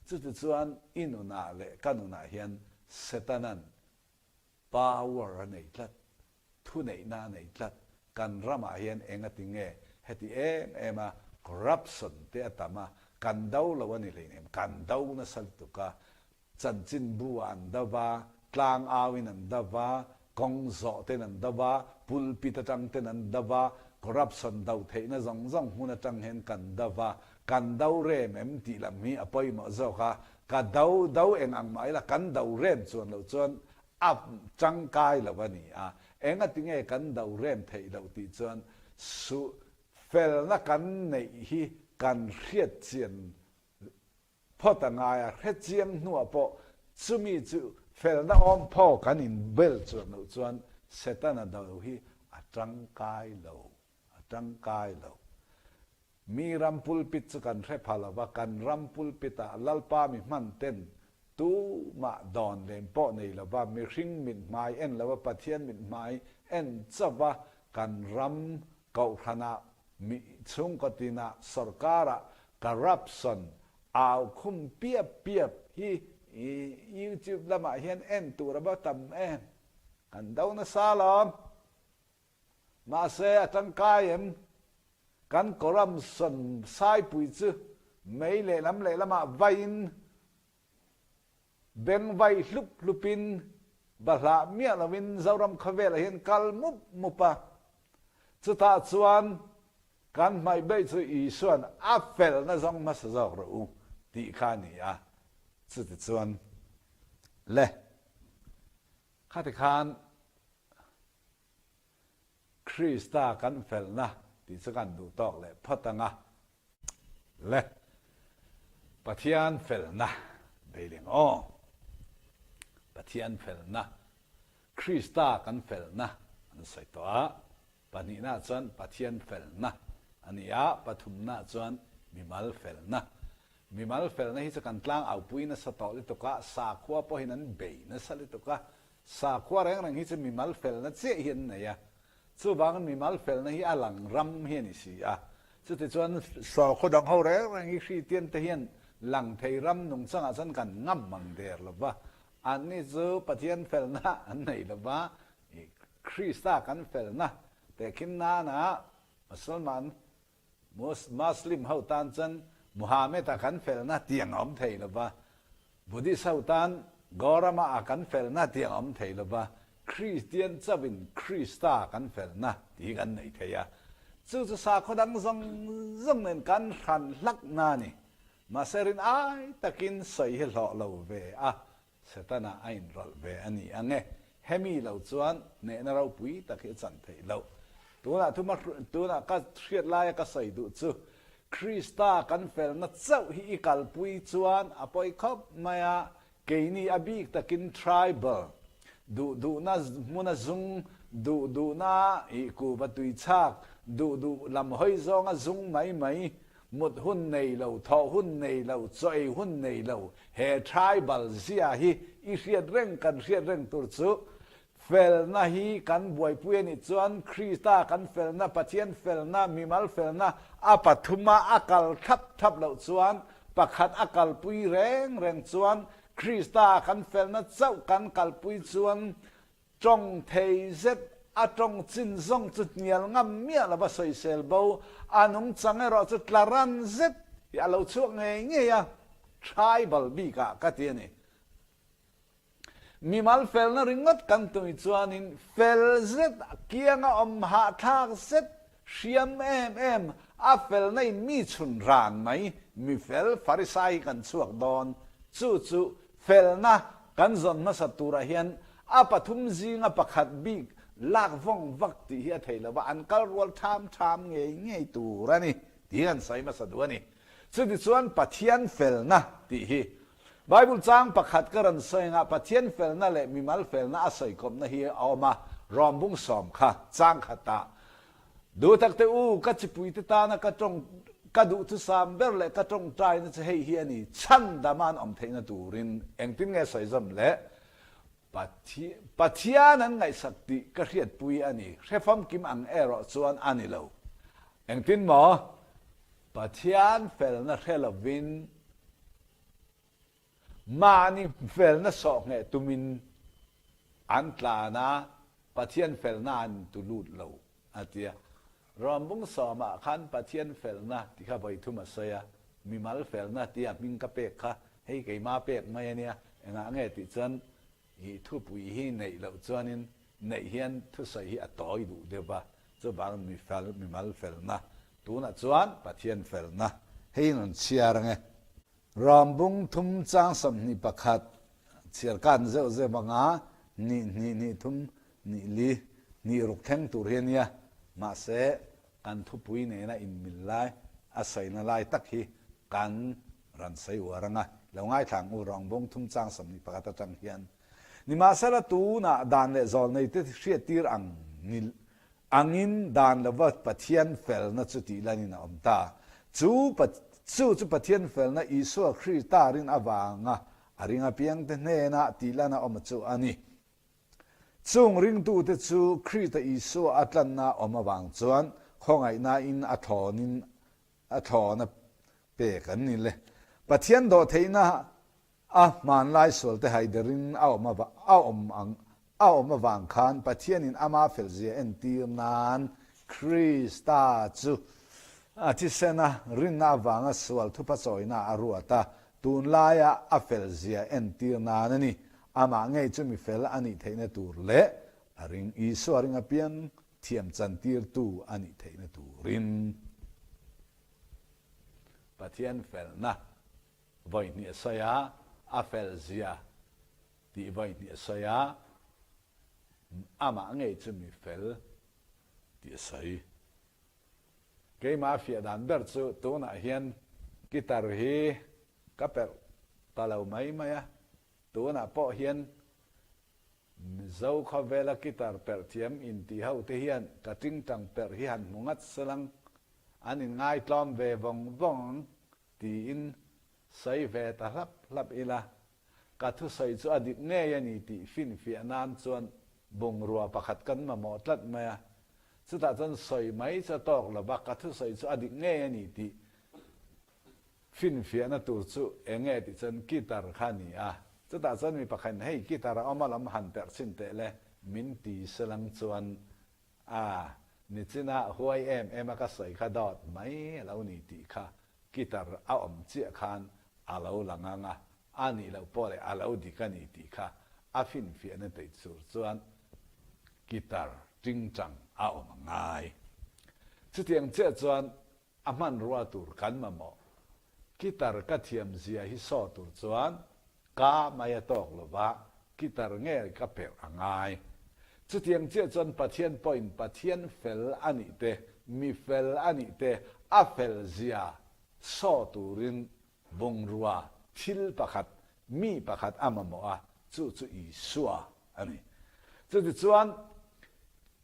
Chutichuan i nunah leh ka nunah hian Setanan Power a nei tlat, thuneihna a nei tlat, kan ramah hian engati nge heti em em a corruption te a tam a, kan do lo a ni hleinem, kan do nasa lutuk a, chanchinbu ah an do va, tlang au in an do va, kawng zawh ten an do va, pulpit atang ten an do va, corruption do theihna zawng zawng hmun atang hian kan do va, kan do rem em tih lam hi a pawimawh zawk a. Ka do do eng ang mah ila kan do rem chuan loh chuan a tangkai lo a ni a. Engati nge kan do rem theih loh tih chuan su felna kan neih hi kan hriat chian phawt a ngai a, hre chiang hnuah pawh chumi chu felna awm phaw kan inbel chuan loh chuan Setana do hi a tangkai lo, a tangkai lo. Mi ram pulpit chu kan hre pha lova, kan ram pulpit-ah Lalpa mi hman ten tumah dawn lem pawh nei lova, mihring mithmai en lova Pathian mithmai en chauh a kan ram Kohhranah, mi chhungkaw tinah, sorkarah corruption au khum piap piap hi YouTube lamah hian en tur a va tam em? Kan do nasa alawm. Mahse a tangkai em? Kan corruption saipui chu mei lehlam lehlamah vaiin Beng vai hlup hlupin, bahlah miah loin Zoram khawvelah hian kal mup mup a. Chutah chuan kan hmaih beih chu Isua'n a felna zawng hmasa zawk rawh u tih kha a ni a. Chutichuan le, khati khan Krista kan felna tih chu kan duh tawk leh phawt ang a. Le, Pathian felna beiling aw. Pathian felna, Krista kan felna an sawi tawh a. Pahnihna chuan Pathian felna a ni a, pathumna chuan mimal felna. Mimal felna hi chu kan tlang aupui nasa tawh lutuk a, sakhua pawhin an bei nasa lutuk a. Sakhua reng reng hi chu mimal felna chiah hi an nei a. Chuvangin mimal felna hi a lang ram hi a ni si a. Chutichuan sawrkhaw dang ho reng reng hi Hristian te hian lang thei ram nungchangah chuan kan ngam mang der lo va. Anni chu Pathian felna an nei lo va, Krista kan felna tehkhin nana Musalman Muslim ho tan chuan Muhammad-a kan felna tiang a awm thei lo va, Buddhist ho tan Gaurama-a kan felna tiang a awm thei lo va, Kristian chauhin Krista kan felna tih hi kan nei thei a. Chu chu sakhaw dang zawng zawng nen kan hran hlakna a ni. Mahse rin ai takin sawi hi hlawh lo ve a, Setana a inrawlh ve a ni ang e. Hemi lo chuan hnehna ropui tak hi a chan theih loh. Tunah thuma tunah ka hriat laia ka sawi duh chu Krista kan felna chauh hi i kalpui chuan a pawi khawp mai a, keini a bik takin tribal duh duhna hmuna zung, duh duhna i kuva tuichhak, duh duh lam hawi zawnga zung mai mai Mut hun nei lo, thawh hun nei lo, chaw ei hun nei lo, he tribal zia hi i hriat reng kan hriat reng tur chu felna hi kan buaipui a nih chuan Krista kan felna, Pathian felna, mimal felna a pathuma a kal thlap thlap loh chuan pakhat a kalpui reng reng chuan Krista kan felna chauh kan kalpui chuan Tawng thei zet a tawng chin zawng chu hnial ngam miah lova sawisel bo, a nungchang erawh chu tla ran zet hi a lo chhuak ngei ngei a, tribal bikah ka ti a ni. Mimal felna ringawt kan tui chuanin fel zet kianga awm hahthlak zet hriam em em a felna in mi chhun ran mai, mi fel Farisai hi kan chhuak dawn, chu chu Felna kan zawn hmasa turah hian a pathum zinga pakhat bik lak vawng vak tih hi a thei lo va, an kal rual tham tham ngei ngei tur a ni tih kan sawi hmasa duh a ni. Chutichuan Pathian felna tih hi Bible chang pakhat ka rawn sawi anga Pathian felna leh mimal felna a sawikawpna hi a awm a, Rawmbung sawm kha chang khatah Duh tak teh u, ka chipuite tana ka tawng, ka duhthusam ber leh ka tawngtaina chu hei hi a ni, chhandama an awm theihna turin engtin nge sawi zawm le? Pathian an ngaihsak tih ka hriatpui a ni, hre famkim ang erawh chuan a ni lo. Engtin maw? Pathian felna hre lovin Mahni felna sawhngheh tumin an tlan a, Pathian felna an tu lut lo, a ti a. Rawmbung sawmah khan Pathian felna ti kha vawi thum a sawi a, mimal felna tia hming ka pek kha hei keima pek mai a nia, engah nge tih chuan i thupui hi neih loh chuanin neih hian thusawi hi a tawi duh deuh va, chuvangin mifel mimal felna tunah chuan Pathian felna hei in rawn chhiar ang e. Rawmbung thum chang 21 chhiar kan zeuh zeuh anga hnih hnih hnih thum hnih li hnih ruk thleng tur hi a nia. Mahse, kan thupui nena inmil lai a sawina lai tak hi kan rawn sawi uar anga lo ngaithlang u Rawngbung thum chang 21 atang hian. Nimahsela tunah dan leh zawlneite hriattir ang ni Angin dan lova Pathian felna chu tih lanin a awm ta. Chu chu chu Pathian felna Isua Krista rin avanga a ring apiangte hnena tih lan a awm chu a ni. Chung ringtute chu Krista Isua a tlanna awm avang chuan khawngaihnain a thlawnin a thlawna pek an ni le. Pathian dawhtheihna A hmanlai sualte haiderin a awm a awm ang a awm avang khan Pathianin ama felzia entir nan Krista chu a thisena rinna avanga sual thupa chawina a ruat a, tunlaia a felzia entir nan a ni. Amah ngei chu mi fel a nih theihna tur leh a ring Isua ring apiang thiam chantirtu a nih theihna turin Pathian felna Vawi hnih a sawi a, a fel zia tih vawi hnih a sawi a, amah ngei chu mi fel tih a sawi. Keimah a fiah dan ber chu tunah hian guitar hi ka perh ta lo mai mai a, tunah pawh hian Mizo khawvela guitar perh thiam inti ho te hian ka tingtang perh hi han hmu ngat selang an inngaitlawm ve vawng vawng ang Tiin sawi ve ta hlap hlap ila, ka thusawi chu a dik ngei a ni tih finfiah nan chuan bungrua pakhat kan mamawh tlat mai a. Chutah chuan sawi mai chu a tawk lo va, ka thusawi chu a dik ngei a ni tih finfiahna tur chu eng nge tih chuan guitar kha a ni a. Chutah chuan mi pakhatin hei guitar a awm alawm han perh chhin teh le min ti selang chuan A, nichinah huai em em a ka sawi kha dawt mai a lo ni tih kha guitar a awm chiah khan a lo lang ang a, a nih loh pawh leh a lo dik a ni tih kha a finfiahna teih chur chuan guitar tingtang a awm a ngai. Chutiang chiah chuan a hmanrua tur kan mamawh. Guitar ka thiam zia hi saw tur chuan ka mai a tawk lo va, guitar nge ka perh a ngai. Chutiang chiah chuan Pathian pawhin Pathian fel a nih te, mi fel a nih te, a fel zia saw turin bungrua thil pakhat, mi pakhat a mamawh a, chu chu Isua a ni. Chutichuan,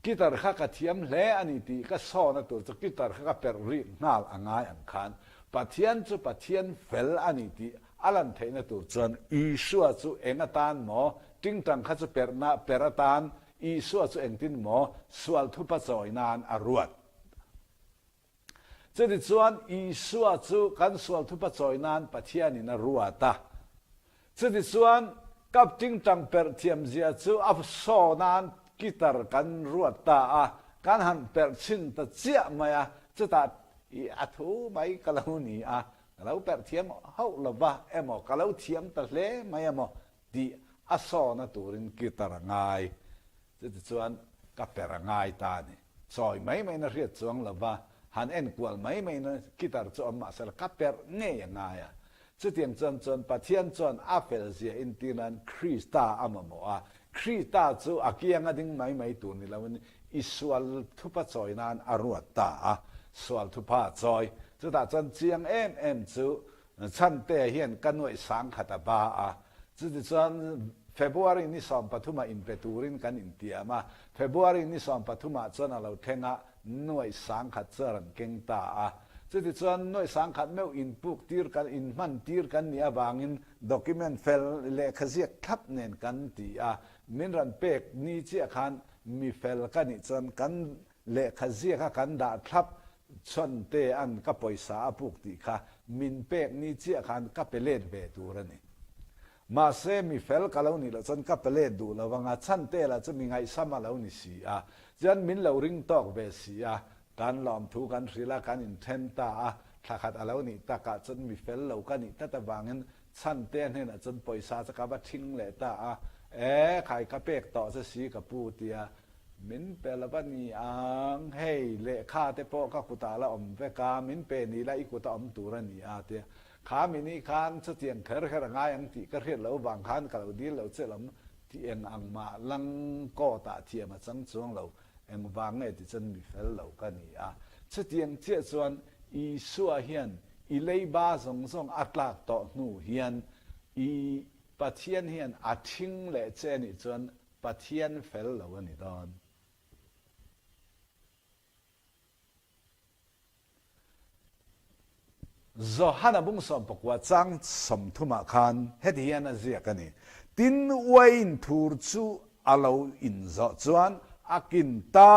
guitar kha ka thiam hle a ni tih ka sawna tur chu guitar kha ka perh rih nghal a ngai ang khan Pathian chu Pathian fel a ni tih a lan theihna tur chuan Isua chu eng atan maw tingtang kha chu perhna perh atan Isua chu engtin maw sual thupa chawi nan a ruat. Chutichuan Isua chu kan sual thupa chawi nan Pathianin a ruat a. Chutichuan kap tingtang perh thiamzia chu a saw nan guitar kan ruat ta a, kan han perh chhin ta chiah mai a, chutah i a thu mai ka lo ni a, ka lo perh thiam hauh lo va emaw, ka lo thiam ta hle mai emaw tih a sawna turin guitar a ngai. Chutichuan ka perh a ngai ta a ni. Sawi mai mai na hriat chuang lo va, han en kual mai mai na guitar chu awm mahse la ka perh ngei a ngai a. Chutiang chuan chuan Pathian chuan a fel zia intir nan Krista a mamawh a, Krista chu a kiang a ding mai mai tur ni loin i sual thupa chawi nan a ruat ta a, sual thupa a chawi. Chutah chuan chiang em em chu Chhantea hian ka nuaih sangkhat a ba a, chutichuan February ni 13 ah inpe turin kan intiam a, February ni 13 ah chuan a lo thleng a, nuaih sangkhat chu a rawn keng ta a. Chutichuan nuaih sangkhat meuh inpuk tir kan, inhman tir kan nih avangin document fel lehkha ziak thlap nen kan ti a, min rawn pek ni chiah khan mi fel ka nih chuan kan Lehkha ziaka kan dah thlap chhuan te an ka pawisa a puk tih kha min pek ni chiah khan ka pe let ve tur a ni. Mahse mi fel ka lo nih loh chuan ka pe let duh lo anga chhan te lah chu mi ngaihsam a lo ni si a, chuan min lo ring tawk ve si a, kan lawmthu kan hrilh a, kan inthen ta a, thla khat a lo nih takah chuan mi fel lo ka nih tlat avangin chhan te hnenah chuan pawisa chu ka va thing leh ta a, e khai ka pek tawh che si ka pu tia Min pe lo va ni ang, hei lehkha te pawh ka kutah la awm vek a, min pe ni la i kuta awm tur a ni a tia. Kha mini khan chutiang kher kher a ngai ang tih ka hriat loh vang khan ka lo dil lo che lam tih eng ang mah lang court ah thiam a chang chuang lo engvang nge ti chuan mi fel lo ka ni a. Chutiang chiah chuan Isua hian i leiba zawng zawng a tlak tawh hnu hian i Pathian hian a thing leh che nih chuan Pathian fel lo a ni dawn. Johana bung 19 chang 30 ah khan heti hian a ziak a ni, Tin, uain thur chu a lo inzawh chuan a kin ta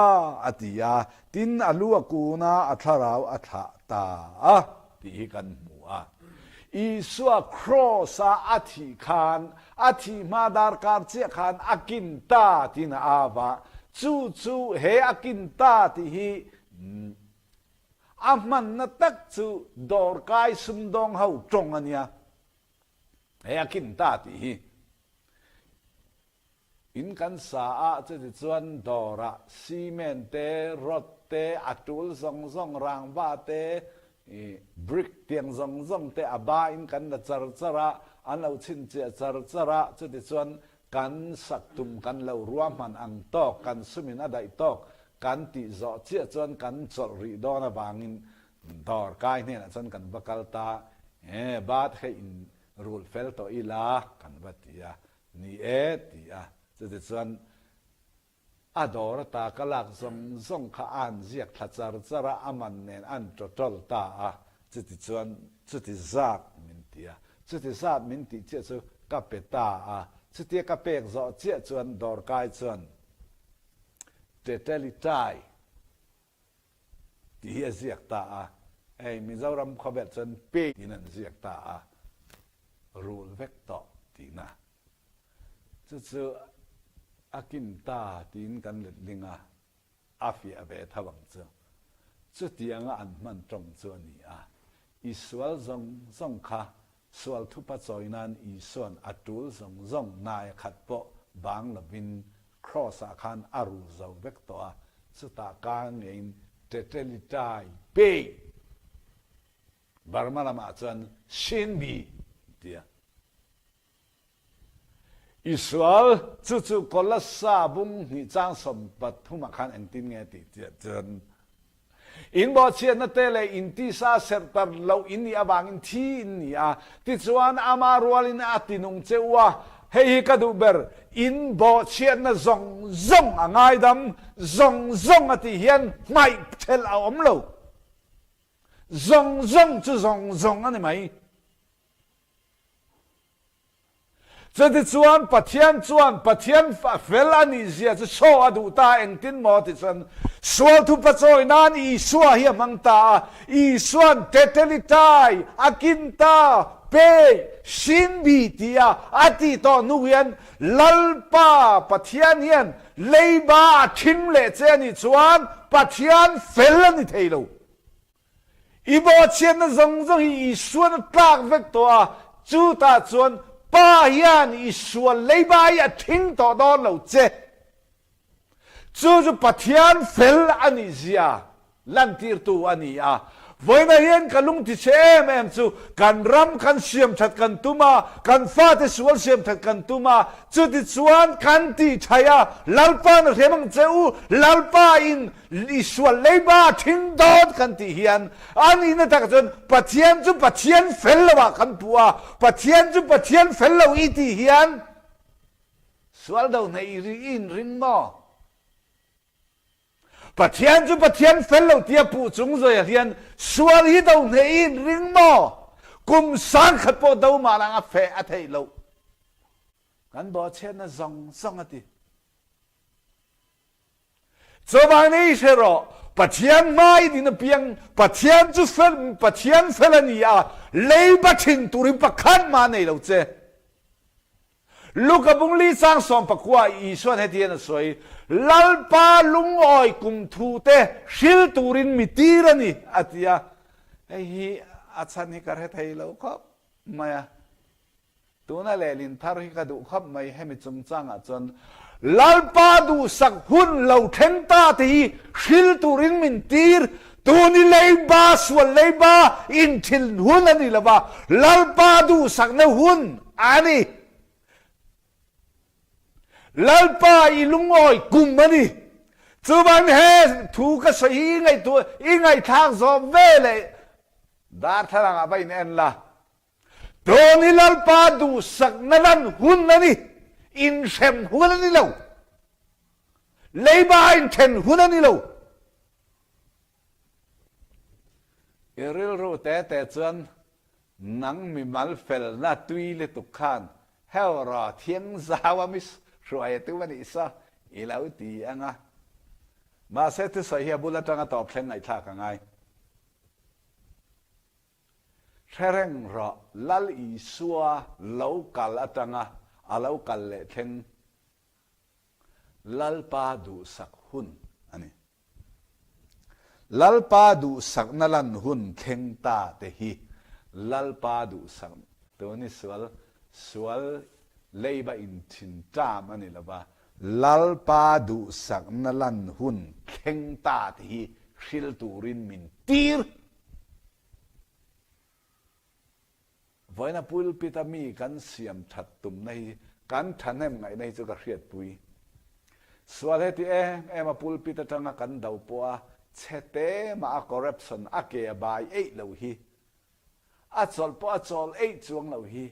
a ti a, tin a lu a kun a, a thlarau a thlah ta a tih hi kan hmu a. Isua kraws-a a thih khan, a thih hma darkar chiah khan a kin ta tiin a au a, chu chu he a kin ta tih hi a hmanna tak chu dawrkai sumdawng ho tawng a nia, he a kin ta tih hi. In kan sa a, chutichuan dawrah cement te, rod te, a tul zawng zawng, rangva te, brick tiang zawng zawng te a ba in kan la char char a, an lo chhinchhiah char char a, chutichuan kan sak tum kan lo ruahman ang tawk, kan sumin a daih tawk kan tih zawh chiah chuan kan chawlh rih dawn avangin dawr kai hnenah chuan kan va kal ta, e bat hei in rul fel tawh ila kan va ti a. Ni e, ti a. Chutichuan a dawr ata ka lak zawng zawng kha a han ziak thla char char a, a man nen a han total ta a. Chutichuan chuti zat min ti a. Chuti zat min tih chiah chu ka pe ta a. Chutia ka pek zawh chiah chuan dawrkai chuan Tetelitai tih hi a ziak ta a. Hei Mizoram khawvel chuan pay tiin an ziak ta a. Rul vek tawh tihna. Chu chu a kin ta tiin kan letling a, a fiah ve tho ang chu. Chutianga an hman tawng chu a ni a. I sual zawng zawng kha sual thupa chawi nan Isua'n a tul zawng zawng nai a khat pawh bang lovin Kraws-ah khan a rul zo vek tawh a, chutah kar ngeiin Tetelitai pei! Burma lamah chuan Shinbi an ti a. Isual chu chu Kolassa bung hnih chang 13 ah khan engtin nge tih chiah chuan in bawhchhiatna te leh in tisa serhtar loh in nih avangin thi in ni a, tichuan ama rualin a tinung che u a, hei hi ka duh ber, in bawhchhiatna zawng zawng a ngaidam zawng zawng a tih hian hmaih thelh a awm lo. Zawng zawng chu zawng zawng a ni mai. Chutichuan Pathian chuan Pathian fel a nih zia chu show a duh ta engtin maw ti chuan sual thupa chawi nan Isua hi a hmang ta a, Isuan Tetelitai, Akinta, Pei, Shinbi ti a a tih tawh hnu hian Lalpa Pathian hian leiba a thim leh che a nih chuan Pathian fel a ni thei lo. I bawhchhiatna zawng zawng hi Isuan a tlak vek tawh a, chutah chuan Pa hian i sual leiba hi a thing tawh dawn lo che. Chu chu Pathian fel a nih zia lantirtu a ni a. Vawiinah hian ka lungtichhe em em chu kan ram kan siam that kan tum a, kan fate sual siam that kan tum a, chutichuan kan tih thaih a, Lalpa'n a hrem ang che u, Lalpa in I sual leiba a thing dawn kan tih hian a nihna takah chuan Pathian chu Pathian fel lo ah kan puh a, Pathian chu Pathian fel lo i tih hian sual do hnaih i inring maw? Pathian chu Pathian fel lo tia puh chung zawih hian sual hi do hnaih i inring maw? Kum 10,000 pawh do mah lang a feh a theih loh. Kan bawhchhiatna zawng zawng a ti. Chuvang ni hre rawh, Pathian hmai din apiang Pathian chu fel, Pathian fel a ni a, leiba thin turin pakhat mah a nei lo che. Luka bung li chang 19 Isuan heti hian a sawi, Lalpa lungawi kum thu te hril turin mi tir a ni, a ti a. Hei hi a chhan hi ka hre thei lo khawp mai a. Tuna lehlin thar hi ka duh khawp mai hemi chungchangah chuan Lalpa duhsak hun lo thleng ta te hi hril turin min tir, tuni leiba sual leiba inthin hun a ni lo va, Lalpa duhsakna hun a ni. Lalpa i lungawi kum a ni. Chuvangin he thu ka sawi hi i ngaihtuah i ngaihthlak zawh veleh darthlalang ah va in en la. Tun hi Lalpa duhsakna lan hun a ni, inhrem hun a ni lo. Leiba a inthen hun a ni lo. I rilru te te chuan nang mimal felna tui lutuk khan heuh thiang zau a mi hruai a tum a nih saw i lo ti ang a. Mahse thusawi hi a bul atanga tawp thleng ngaihthlak a ngai. Hre reng rawh, Lal Isua lo kal atanga a lo kal leh thleng Lalpa duhsak hun a ni. Lalpa duhsakna lan hun thleng ta te hi Lalpa duhsak tun hi sual sual leiba inthin ṭam a ni lo va, Lalpa duhsakna lan hun thleng ta te hi hril turin min tir. Vawiina pulpit a mi kan siam that tumna hi kan thahnem ngaihna hi chu ka hriatpui. Sual heti em em a pulpit atanga kan do pawh a chhe te mah a corruption a ke a bai eih lo hi, a chawlh pawh a chawl eih chuang lo hi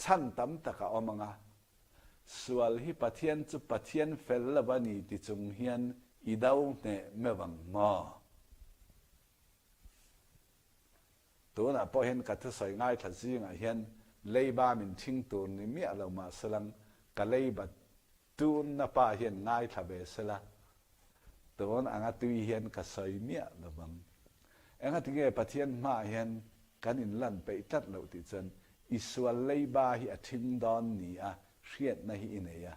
chhan tam tak a awm ang a. Sual hi Pathian chu Pathian fel lo a ni ti chung hian i do hneh meuh ang maw? Tunah pawh hian ka thusawi ngaithla zingah hian leiba min thing tur ni miah lo mah selang ka leiba tunna pa hian ngaithla ve sela tun anga tui hian ka sawi miah lo vang. Engatinge Pathian hmaah hian kan inlan peih tlat loh tih chuan i sual leiba hi a thing dawn ni a hriatna hi i nei a.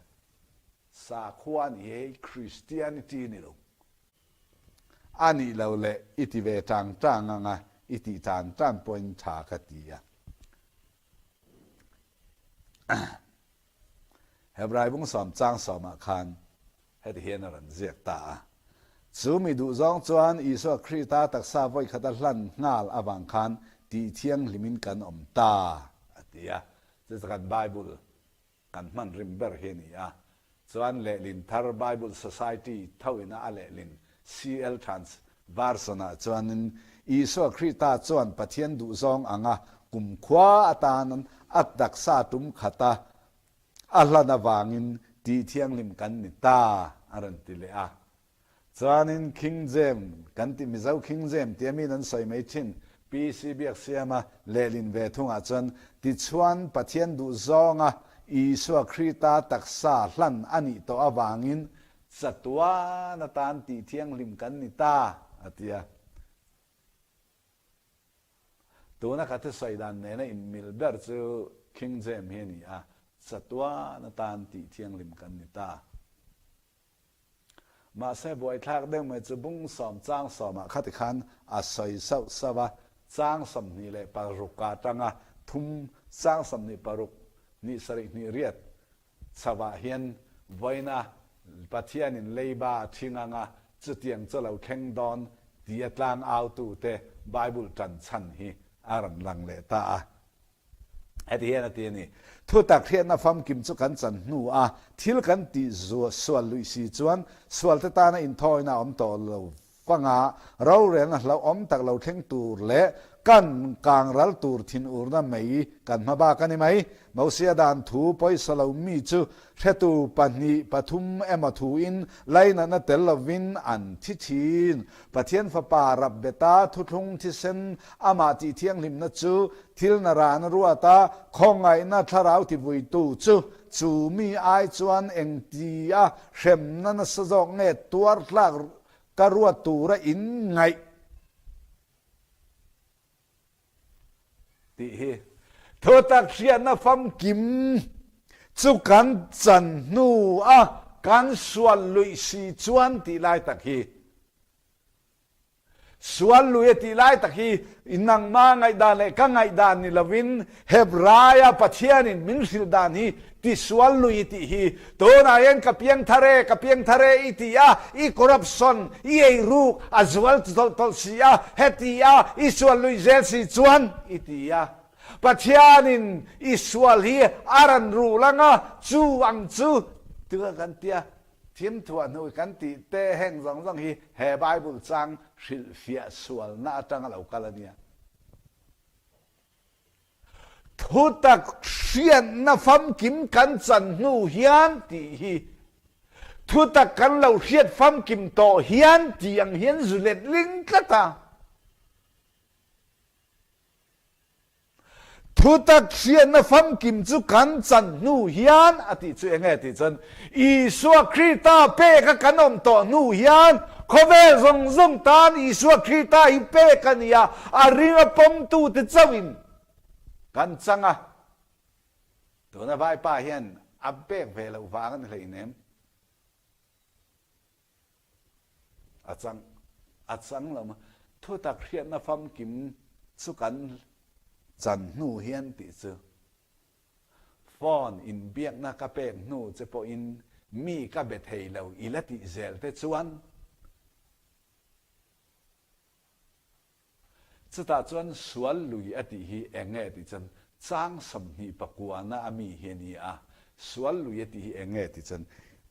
Sakhua ni hei Christianity ni lo. A nih loh leh i ti ve tang tang ang a, i tih tan tan pawhin tha ka ti a. Hebrai bung sawm chang sawmah khan heti hian a rawn ziak ta a, Chu mi duhzawng chuan Isua Krista taksa vawikhat a hlan nghal avang khan tih thianghlimin kan awm ta, a ti a. Chu chu kan Bible Kan hman rim ber hi a ni a, chuan lehlin thar Bible Society thoina a lehlin CL Trans. Version-ah chuanin Isua Krista chuan Pathian duhzawng anga kumkhua atan a taksa tum khata a hlan avangin tihthianghlim kan ni ta a rawn ti leh a. Chuanin King James kan tih Mizo King James tia miin an sawi mai thin PC Biaksiama lehlin ve thungah chuan tichuan Pathian duh zawnga Isua Krita taksa hlan a nih tawh avangin chatuan atan tih thianghlim kan ni ta a ti a. Tuna ka thusawi dan nena inmil ber chu King James hi a ni a, chatuan atan tih thianghlim kan ni ta. Mahse buaithlak deuh mai chu bung sawm chang sawmah khati khan a sawi sauh sauh a, chang 26 a tanga thum chang 26 hnih sarih hnih riat chhoah hian vawiina Pathianin leiba a thing anga chutiang chu lo thleng dawn tia tlang autute Bible tan chhan hi a rawn lang leh ta a. Heti hian a ti a ni, Thutak hriatna famkim chu kan chan hnu a, thil kan tih sual luih si chuan sualte tana inthawina a awm tawh lo vanga rorelna hlauhawm tak lo thleng tur leh kan kang ral tur thinurna mei kan hma bak a ni mai. Mosia dan thu pawisa lo mi chu hretu pahnih pathum emaw thuin lainatna tel lovin an thi thin. Pathian Fapa Rabbeta thuthlung thisen amah tihthianghlimna chu Thil na ran ruat a, khawngaihna thlarau tivuitu chu chu mi ai chuan engtia hremna nasa zawk nge tuar tlak ka ruat tura in ngaih tih hi thutak hriatna famkim chu kan chan hnu a kan sual luih si chuan tih lai tak hi. Sual lui a tih lai tak hi nangma ngaihdan leh ka ngaihdan ni lovin Hebraia Pathianin min hrilh dan hi tisual lui i tih hi tunah hian ka piang thar e, ka piang thar e i ti a, i corruption, i eiruk a zual tawlh tawlh si a, heti a i sual lui zel si chuan i ti a. Pathianin i sual hi a rawn rul ang a, chu ang chu tia kan ti a. Thimthuah hnu kan tih te heng zawng zawng hi he Bible chang hrilhfiah sualna atanga lo kal a nia. Thutak hriatna famkim kan chan hnu hian tih hi thutak kan lo hriat famkim tawh hian tih ang hian zu letling tlat a. Thutak hriatna famkim chu kan chan hnu hian a tih chu enge tih chuan Isua Krista peka kan awm tawh hnu hian khawvel zawng zawng tan Isua Krista hi pek a ni a, a ringa pawmtute chauhin kan chang a. Tuna vaipa hian a pek ve loh vang a ni hleinem. A chang a chang lo ma. Thutak hriatna famkim chu kan chan hnu hian tih chu phone inbiakna ka pek hnu che pawhin mi ka be thei lo i la tih zel te chuan Chutah chuan sual lui a tih hi eng nge tih chuan chang 20 pakuana a mi hi a ni a, sual lui a tih hi eng nge tih chuan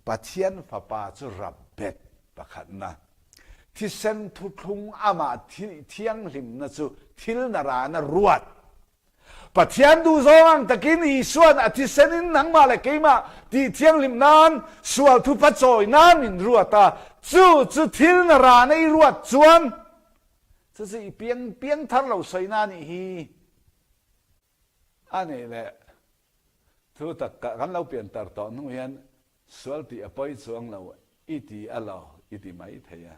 Pathian fapa chu rap bet pakhatna, thisen thuthlung amah thianghlimna chu thil narana ruat Pathian duhzawng ang takin Isua'n a thisenin nangmah leh keimah tih thianghlim nan sual thupa chawi nan min ruat a, chu chu thil na rana i ruat chuan chu chu i piang piang thar lo sawina a nih hi a nih leh thu tak kan lo pian tar tawh hnu hian sual tih a pawi chuang lo i ti a lo i ti mai thei a.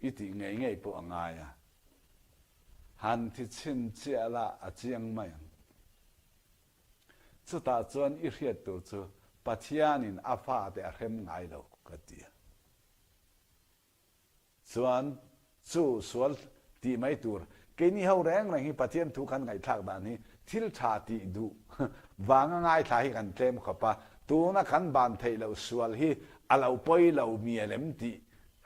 I tih ngei ngei pawh a ngai a, han thi chhin chiah la a chiang mai ang. Chutah chuan i hriat tur chu Pathianin a fate a hrem ngai lo ka ti a. Chuan chu sual tih mai tur keini ho reng reng hi Pathian thu kan ngaihthlak dan hi thil tha tih duh vanga ngaithla hi kan tlem khawp a, tuna kan ban theih loh sual hi a lo pawi lo mial em tih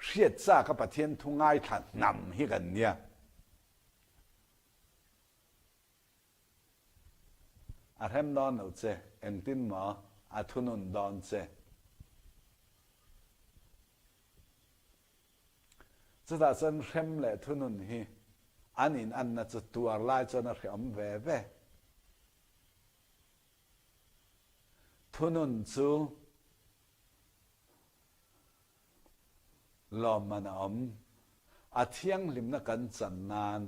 Hriat chak a Pathian thu ngaithla hnam hi kan nia. A hrem dawn lo che, engtin maw a thunun dawn che. Chutah chuan hrem leh thunun hi an inanna chu tuar lai chuan a hreawm ve ve. Thunun chu Lawmman a awm. A thianghlimna kan chan nan,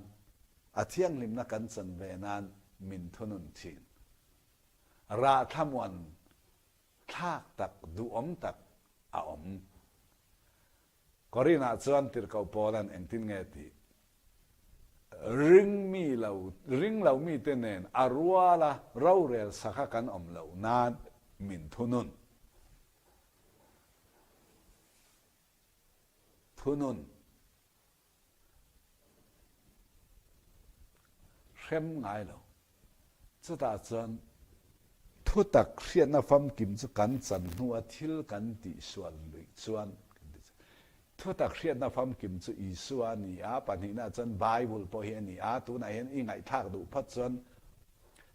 a thianghlimna kan chan ve nan min thunun thin. Rah thlamuan thlak tak, duhawm tak a awm. Korinah chuan tirhkoh Paula'n engtin nge tih? Ring mi lo, ring lo mite nen a ruala rorel sakha kan awm loh nan min thunun. Thunun hrem ngai lo. Chutah chuan thutak hriatna famkim chu kan chan hnua thil kan tihsual luih chuan kan ti chuan thutak hriatna famkim chu Isua a ni a, pahnihnaah chuan Bible pawh hi a ni a, tunah hian i ngaihthlak duh phawt chuan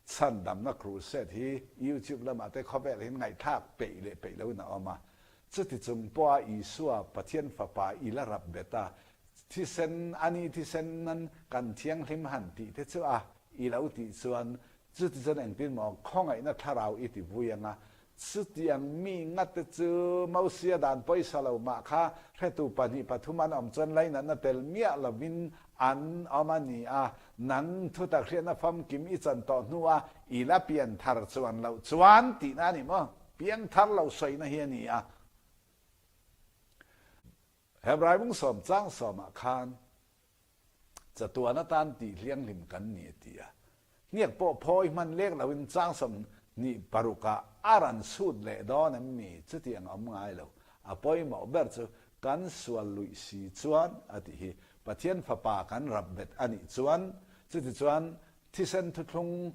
Chhandamna crusade hi YouTube lamah te khawvel hian ngaihthlak peih leh peih loin a awm a. Chuti chung pawha Isua, Pathian Fapa i la rap bet a, thisen, ani thisen nan kan thianghlim han tih te chu a i lo tih chuan, chuti chuan engtin maw khawngaihna thlarau i ti vui ang a, Chutiang mi ngat te chu Mosia dan pawisa lo mah kha hretu pahnih pathum an awm chuan lainatna tel miah lovin an awm a ni a, nang thutak hriatna famkim i chan tawh hnua i la pian thar chuan loh chuan tihna a ni maw? Piang thar lo sawina hi a ni a. Hebrai bung sawm chang sawmah khan Chatuan atan tih hlianghlim kan ni a ti a. Hniak pawh phawi hman lek loin chang 26 ah a ran sut leh dawn em mi? Chutiang a awm ngai lo. A pawimawh ber chu kan sual luih si chuan a tih hi. Pathian Fapa kan rap bet a nih chuan, chutichuan thisen thuthlung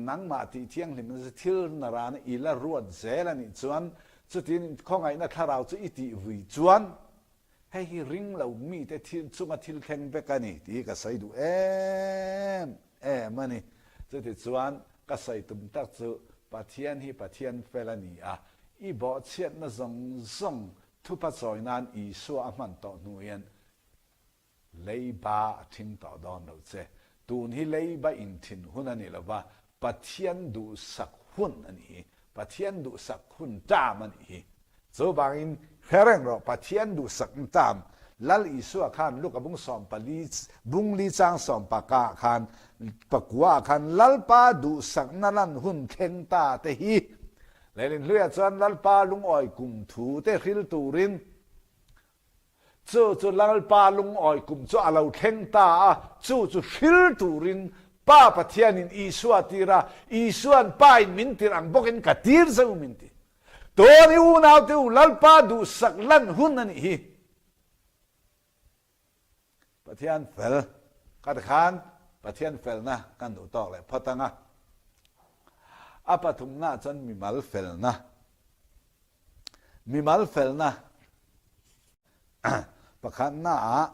nangmah tih thianghlimna chu thil narana i la ruat zel a nih chuan, chutin khawngaihna thlarau chu i tih vui chuan, hei hi ring lo mite thil chunga thil thleng vek a ni tih hi ka sawi duh em em a ni. Chutichuan ka sawi tum tak chu Pathian hi Pathian fel a ni a, i bawhchhiatna zawng zawng Thupa chawi nan Isua a hman tawh hnu hian leiba a thin tawh dawn lo che. Tun hi leiba inthin hun a ni lo va, Pathian duhsak hun a nih hi. Pathian duhsak hun term a nih hi. Chuvangin hre reng rawh, Pathian duhsakna term Lal Isua khan Luka bung 14 bung li chang sawmpaka ah khan pakua ah khan Lalpa duhsakna lan hun thleng ta te hi Leilin hluiah chuan Lalpa lungawi kum thu te hril turin chu chu Lalpa lungawi kum chu a lo thleng ta a, chu chu hril turin Pa Pathianin Isua tir a, Isua'n Pa in min tir ang bawkin ka tir zeu min ti. Tawni unaute u Lalpa duhsak lan hun a nih hi. Pathian fel ka ti khan Pathian felna kan duh tawk leh phawt ang a. A pathumna chuan mimal felna. Mimal felna pakhatna ah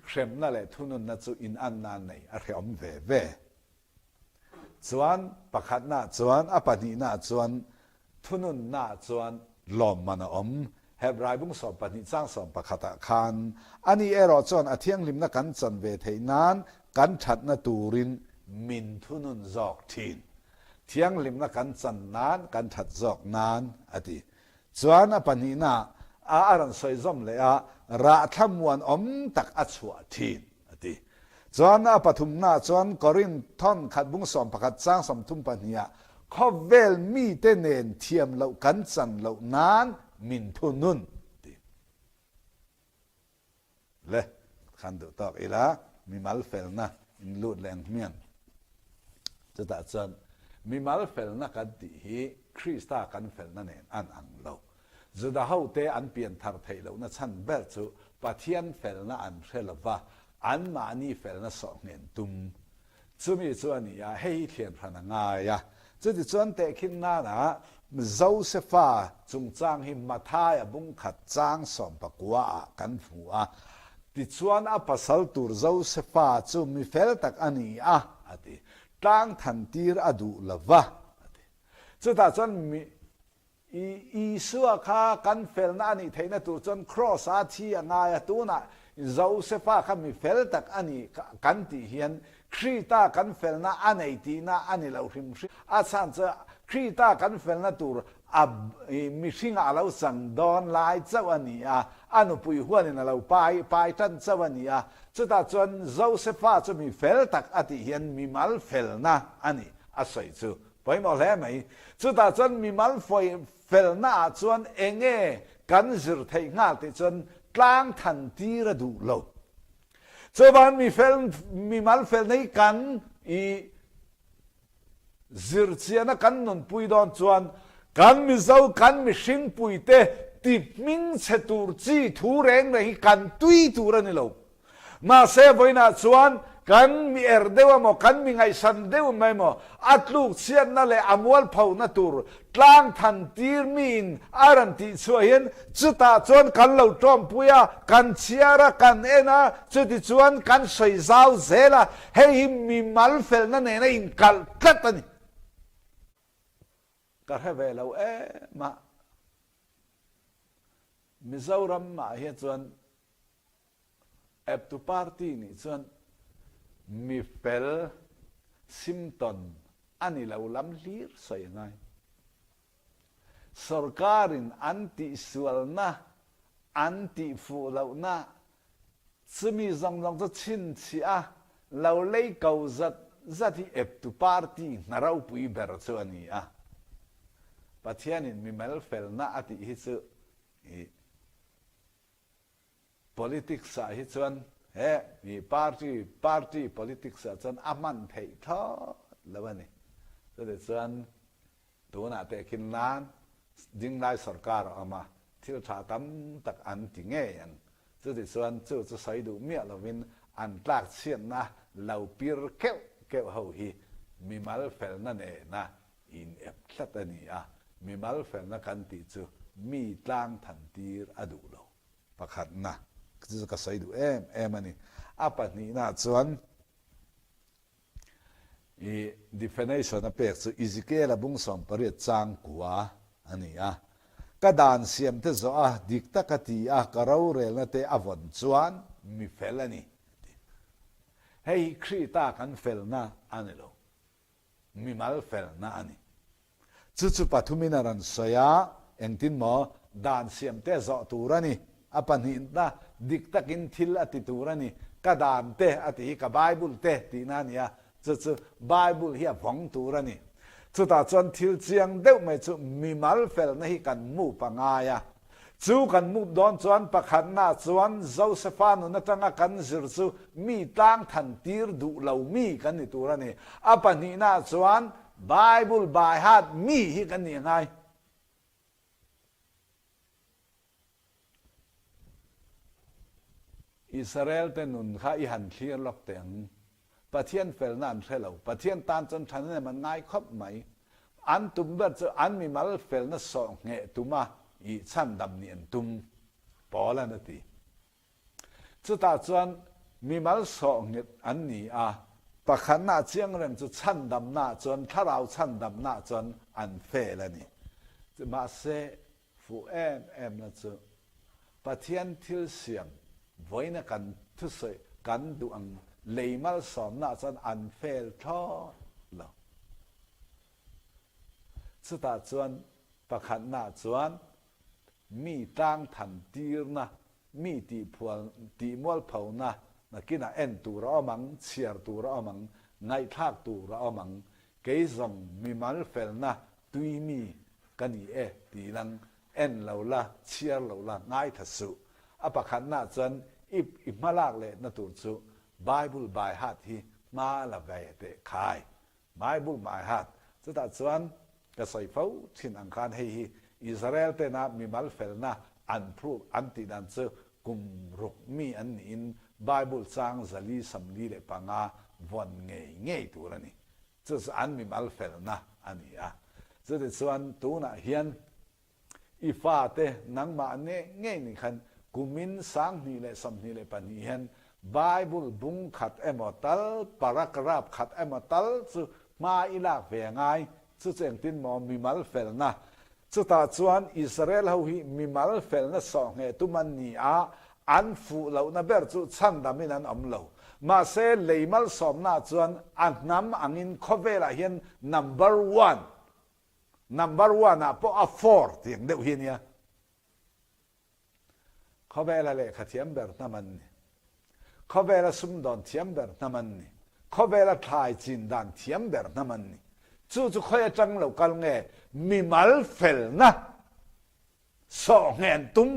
hremna leh thununna chu inanna an nei a hreawm ve ve. Chuan pakhatna chuan a pahnihna chuan thununna chuan lawmman a awm. Hebrai bung 12 chang 11 ah khan ani erawh chuan a thianghlimna kan chan ve theih nan kan thatna turin min thunun zawk thin. Thianghlimna kan chan nan kan that zawk nan a ti. Chuan a pahnihna ah a rawn sawi zawm leh a, rah thlamuan awm tak a chhuah thin a ti. Chuan a pathumna chuan Korinth thawn khat bung 11 chang 32 ah khawvel mite nen thiam loh kan chan loh nan min thunun ti. Le, khan duh tawk ila mimal felna in lut leh ang hmiang. Chutah chuan mimal felna kan tih hi Krista kan felna nen an ang lo. Juda hote an pian thar theih lohna chhan ber chu Pathian felna an hre lova, anmahni felna sawh nghen tum. Chumi chu a ni a, hei hi thlian hran a ngai a. Chutichuan tehkhin nana Josefa chungchang hi Mathaia bungkhat chang 19 ah kan hmu a. Tichuan a pasal tur Josefa chu mi fel tak a ni a, a ti. Tlang than tir a duh lova, a ti. Chutah chuan mi I Isua kha kan felna a nih theihna tur chuan Kraws-a thi a ngai a, tunah Josefa kha mi fel tak a ni kan tih hian Krita kan felna a nei tihna a ni lo hrim hrim. A chhan chu Krita kan felna tur a mihringah a lo chang dawn lai chauh a ni a, a nupui huanin a lo pai pai tan chauh a ni a, chutah chuan Josefa chu mi fel tak a tih hian mimal felna a ni a sawi chu. Pawimawh hle mai. Chutah chuan mimal felna ah chuan enge kan zir theih nghal tih chuan tlang than tir a duh lo. Chuvan mi fel, mimal felna hi kan i zir chiana kan nunpui dawn chuan kan Mizo, kan mihringpui te ti hmingchhe tur chi thu reng reng hi kan tui tur a ni lo. Mahse, vawiinah chuan kan mi er deuh emaw, kan mi ngaihsan deuh mai emaw, a tluk chhiatna leh a mualphona tur tlang than tir miin a rawn tih chhuah hian chutah chuan kan lo tawmpui a, kan chhiar a, kan en a, chutichuan kan sawi zau zel a, hei hi mimal felna nena inkalh tlat a ni. Ka hre ve lo em a, Mizoram ah hian chuan Eptu party nih chuan mi fel symptom a ni lo lam hlir sawi a ngai. Sorkarin an tihsualna, an tihfuh lohna chumi zawng zawng chu chhinchhiah a lo lei ko zat zat hi eptu party hna ropui ber chu a ni a. Pathianin mi melfelna a tih hi chu i Politics ah hi chuan he mi party party politics ah chuan a hman theih thlawt lo a ni. Chutichuan tunah teh khin nan dinglai sorkar a awm a, thil tha tam tak an ti ngei ang. Chutichuan chu chu sawi duh miah lovin an tlak chhiatna lo pir keuh keuh ho hi mimal felna nena in ep tlat a ni a, mimal felna kan tih chu mi tlang than tir a duh lo. Pakhatna chu chu ka sawi duh em em a ni. A pahnihna chuan I definition a pek chu Ezekiel-a bung 18 chang kua a ni a. Ka dan siam te zawh a, dik taka ti a, ka rorelna te a vawn chuan mi fel a ni, a ti. Hei hi Krita kan felna a ni lo, mimal felna a ni. Chu chu pathumin a rawn sawi a, engtin maw dan siamte zawh tur a ni, a pahnihna dik takin thil a ti tur a ni, ka dan te a ti hi ka Bible te tihna a ni a, chu chu Bible hi a vawng tur a ni. Chutah chuan thil chiang deuh mai chu mimal felna hi kan mup a ngai a, Chu kan mup dawn chuan pakhatna chuan Josefa nun atanga kan zir chu mi tlang than tir duh lo mi kan ni tur a ni. A pahnihna chuan Bible by heart mi hi kan nih ngai. Israel te nun kha i han thlir lawk teh ang. Pathian felna an hre lo. Pathian tan chuan thanem an ngai khawp mai. An tum ber chu an mimal felna sawh ngheh tuma ih chhandam nih an tum, Paul-a'n a ti. Chutah chuan mimal sawh nghet an ni a, pakhatna chiang reng chu chhandamna chuan thlarau chhandamna chuan an fel a ni. Mahse, Fuh em em na chu Pathian thil siam vawiina kan thusawi kan duh ang lei malsawmna chuan an fel thlawt lo. Chutah chuan pakhatna chuan mi tlang than tirna, mi tihphual tihmualphona nakinah en tur a awm ang, chhiar tur a awm ang, ngaihthlak tur a awm ang, kei zawng mimal felna tui mi Ka ni e, ti lang, en lo la, chhiar lo la, ngaithla suh. A pakhatna chuan i i hmalak lehna tur chu Bible by heart hi hma la ve teh khai. Bible by heart. Chutah chuan ka sawi fo thin ang khan hei hi Israel tena mimal felna an prove an tih dan chu kum ruk mi an niin Bible chang 445 vawn ngei ngei tur a ni. Chu chu an mimal felna a ni a. Chutichuan tunah hian i fate nangmah ngei ngei ni khan kumin 2022 hian Bible bung khat emaw tal, paragraph khat emaw tal chu hma i lak ve ngai. Chu chu engtin maw mimal felna Chutah chuan Israel ho hi mimal felna sawhngheh tum an ni a, an fuh lohna ber chu chhandamin an awm lo. Mahse, lei malsawmna chuan a hnam angin khawvelah hian number one, number one ah pawh a four tiang deuh hi a nia. Khawvela lehkha thiam ber hnam an ni. Khawvela sumdawn thiam ber hnam an ni. Khawvela thlai chin dan thiam ber hnam an ni. Chu chu khawi atang lo kal nge mimal felna sawh nge an tum?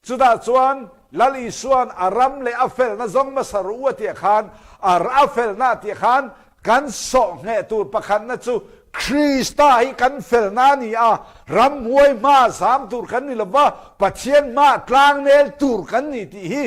Chutah chuan Lal Isua'n a ram leh a felna zawng hmasa ru a tih khan, a a felna a tih khan kan sawh ngheh tur pakhatna chu Krista hi kan felna a ni a, ramhuai hmaa zam tur kan ni lova, Pathian hmaa tlangnel tur kan ni tih hi.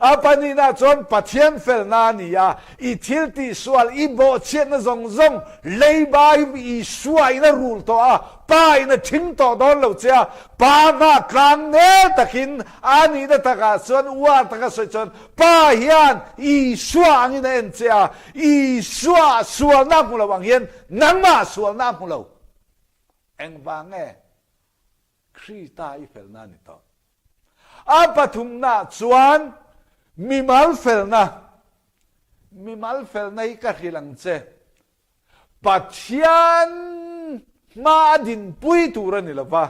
A pahnihna chuan Pathian felna a ni a, i thil tihsual, i bawhchhiatna zawng zawng leiba hi Isua in a rul tawh a, Pa in a thing tawh dawn lo che a, Pa hma tlangnel takin a nihna takah chuan uar taka sawi chuan Pa hian Isua angin a en che a, Isua sualna a hmu lo ang hian nangmah sualna a hmu lo. Engvang nge Krista i felna a ni tawh? A pathumna chuan mimal felna, mimal felna hi ka hrilh ang che, Pathian hma a dinpui tur a ni lo va,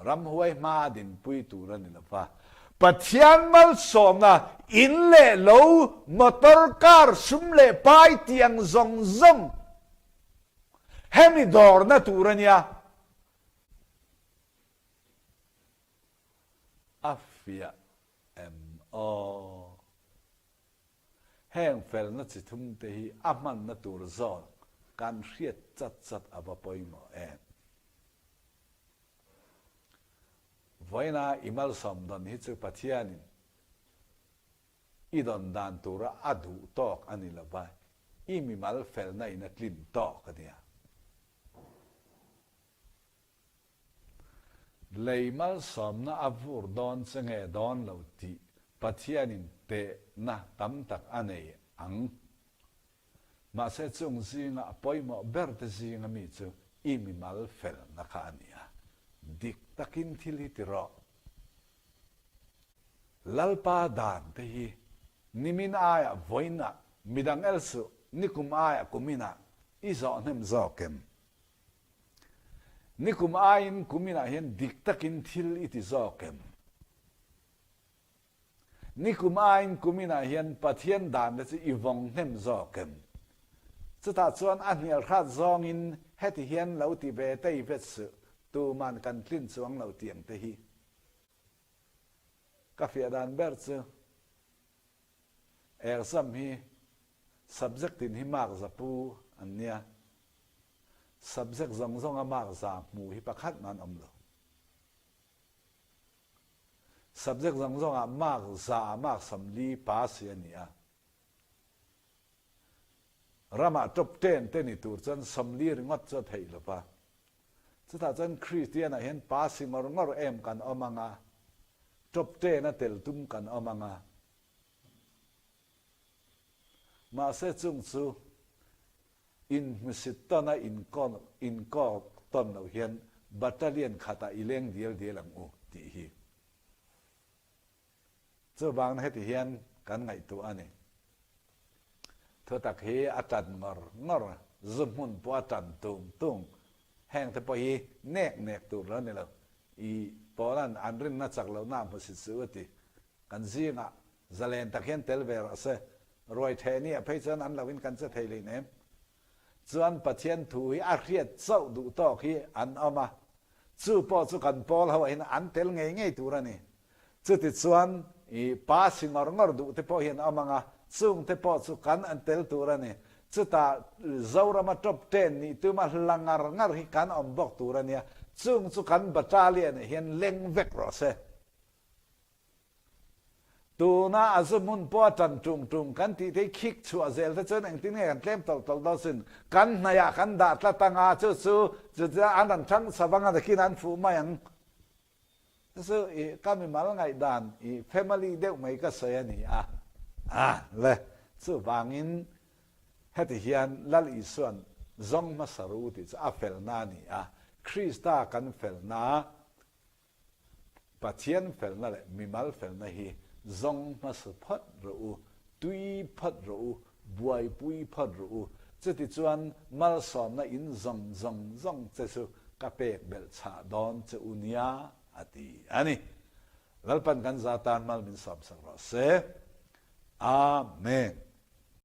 ramhuai hma a dinpui tur a ni lo va, Pathian malsawmna in leh lo, motor, car, sum leh pai tih ang zawng zawng hemi dawrna tur a nia. A fiah em aw? Heng felna chi thum te hi a hmanna tur zawk kan hriat chat chat a va pawimawh em? Vawiina i malsawm dawn hi chu Pathianin i dawn dan tura a duh tawk a ni lo va, i mimal felna in a tlin tawk a nia. Lei malsawmna a vur dawn che nge dawn lo tih Pathianin tehna tam tak a nei ang. Mahse chung zinga a pawimawh ber te zinga mi chu i mimal felna kha a ni a. Dik takin thil hi ti rawh. Lalpa dan te hi nimin aiah vawiinah midang el suh, nikum aiah kuminah i zawh hnem zawk em? Nikum aiin kuminah hian dik takin thil i ti zawk em? Nikum aiin kuminah hian Pathian dan te chu i vawng hnem zawk em? Chutah chuan a hnial hrat zawngin heti hian lo ti ve tei vet suh, tuman kan tlin chuang lo tiang te hi. Ka fiah dan ber chu exam hi subject tin hi mark za pu an nia, subject zawng zawnga mark za hmu hi pakhat mah an awm lo. Subject zawng zawngah mark za ah mark 40 pass hi a ni a. Ramah top ten te ni tur chuan 40 ringawt chu a theih lo va. Chutah chuan Kristianah hian pasi ngawr ngawr em kan awm ang a, top ten a tel tum kan awm ang a. Mahse chung chu inhmusit tawn a inkawk tawn loh hian battalion khatah i leng dial dial ang u tih hi. Chuvangin heti hian kan ngaihtuah a ni. Thutak hi a tan ngawr ngawr, zu hmun pawh a tan tung tung. Heng te pawh hi nek nek tur lo ni lo. I Paula'n an rinna chak lohna a hmusit suh a ti. Kan zingah zalen tak hian tel ve rawh se. Ruai theh ni ah phei chuan an loin kan che thei hlei nem. Chuan Pathian thu hi a hriat chauh duh tawk hi an awm a, chu pawh chu kan pawl ho ah hian an tel ngei ngei tur a ni. Chuti chuan i pa si ngawr ngawr duh te pawh hi an awm ang a, chung te pawh chu kan an tel tur a ni. Chutah Zorama top ten nih tuma hla ngar ngar hi kan awm bawk tur a nia, chung chu kan battalion ah hian leng vek rawh se. Tuna a zu hmun pawh a tan tung tung kan tih te hi khik chhuah zel te chuan engtin nge kan tlem tawlh tawlh dawn sin. Kan hnaihah kan dah tlat ang a, chu chu chu chu an rawn thang chho ang a nakin an fuh mai ang. Chu chu i ka mimal ngaihdan i family deuh mai ka sawi a ni a. A le, chuvangin heti hian Lal Isua'n zawng hmasa ru tih chu a felna a ni a, Krista kan felna, Pathian felna leh mimal felna hi zawng hmasa phawt rawh u, tui phawt rawh u, buaipui phawt rawh u. Chutichuan malsawmna in zawng zawng zawng che chu ka pek belh chhah dawn che u nia, a ti a ni. Lalpan kan za tan mal min sawmsak rawh se. Amen.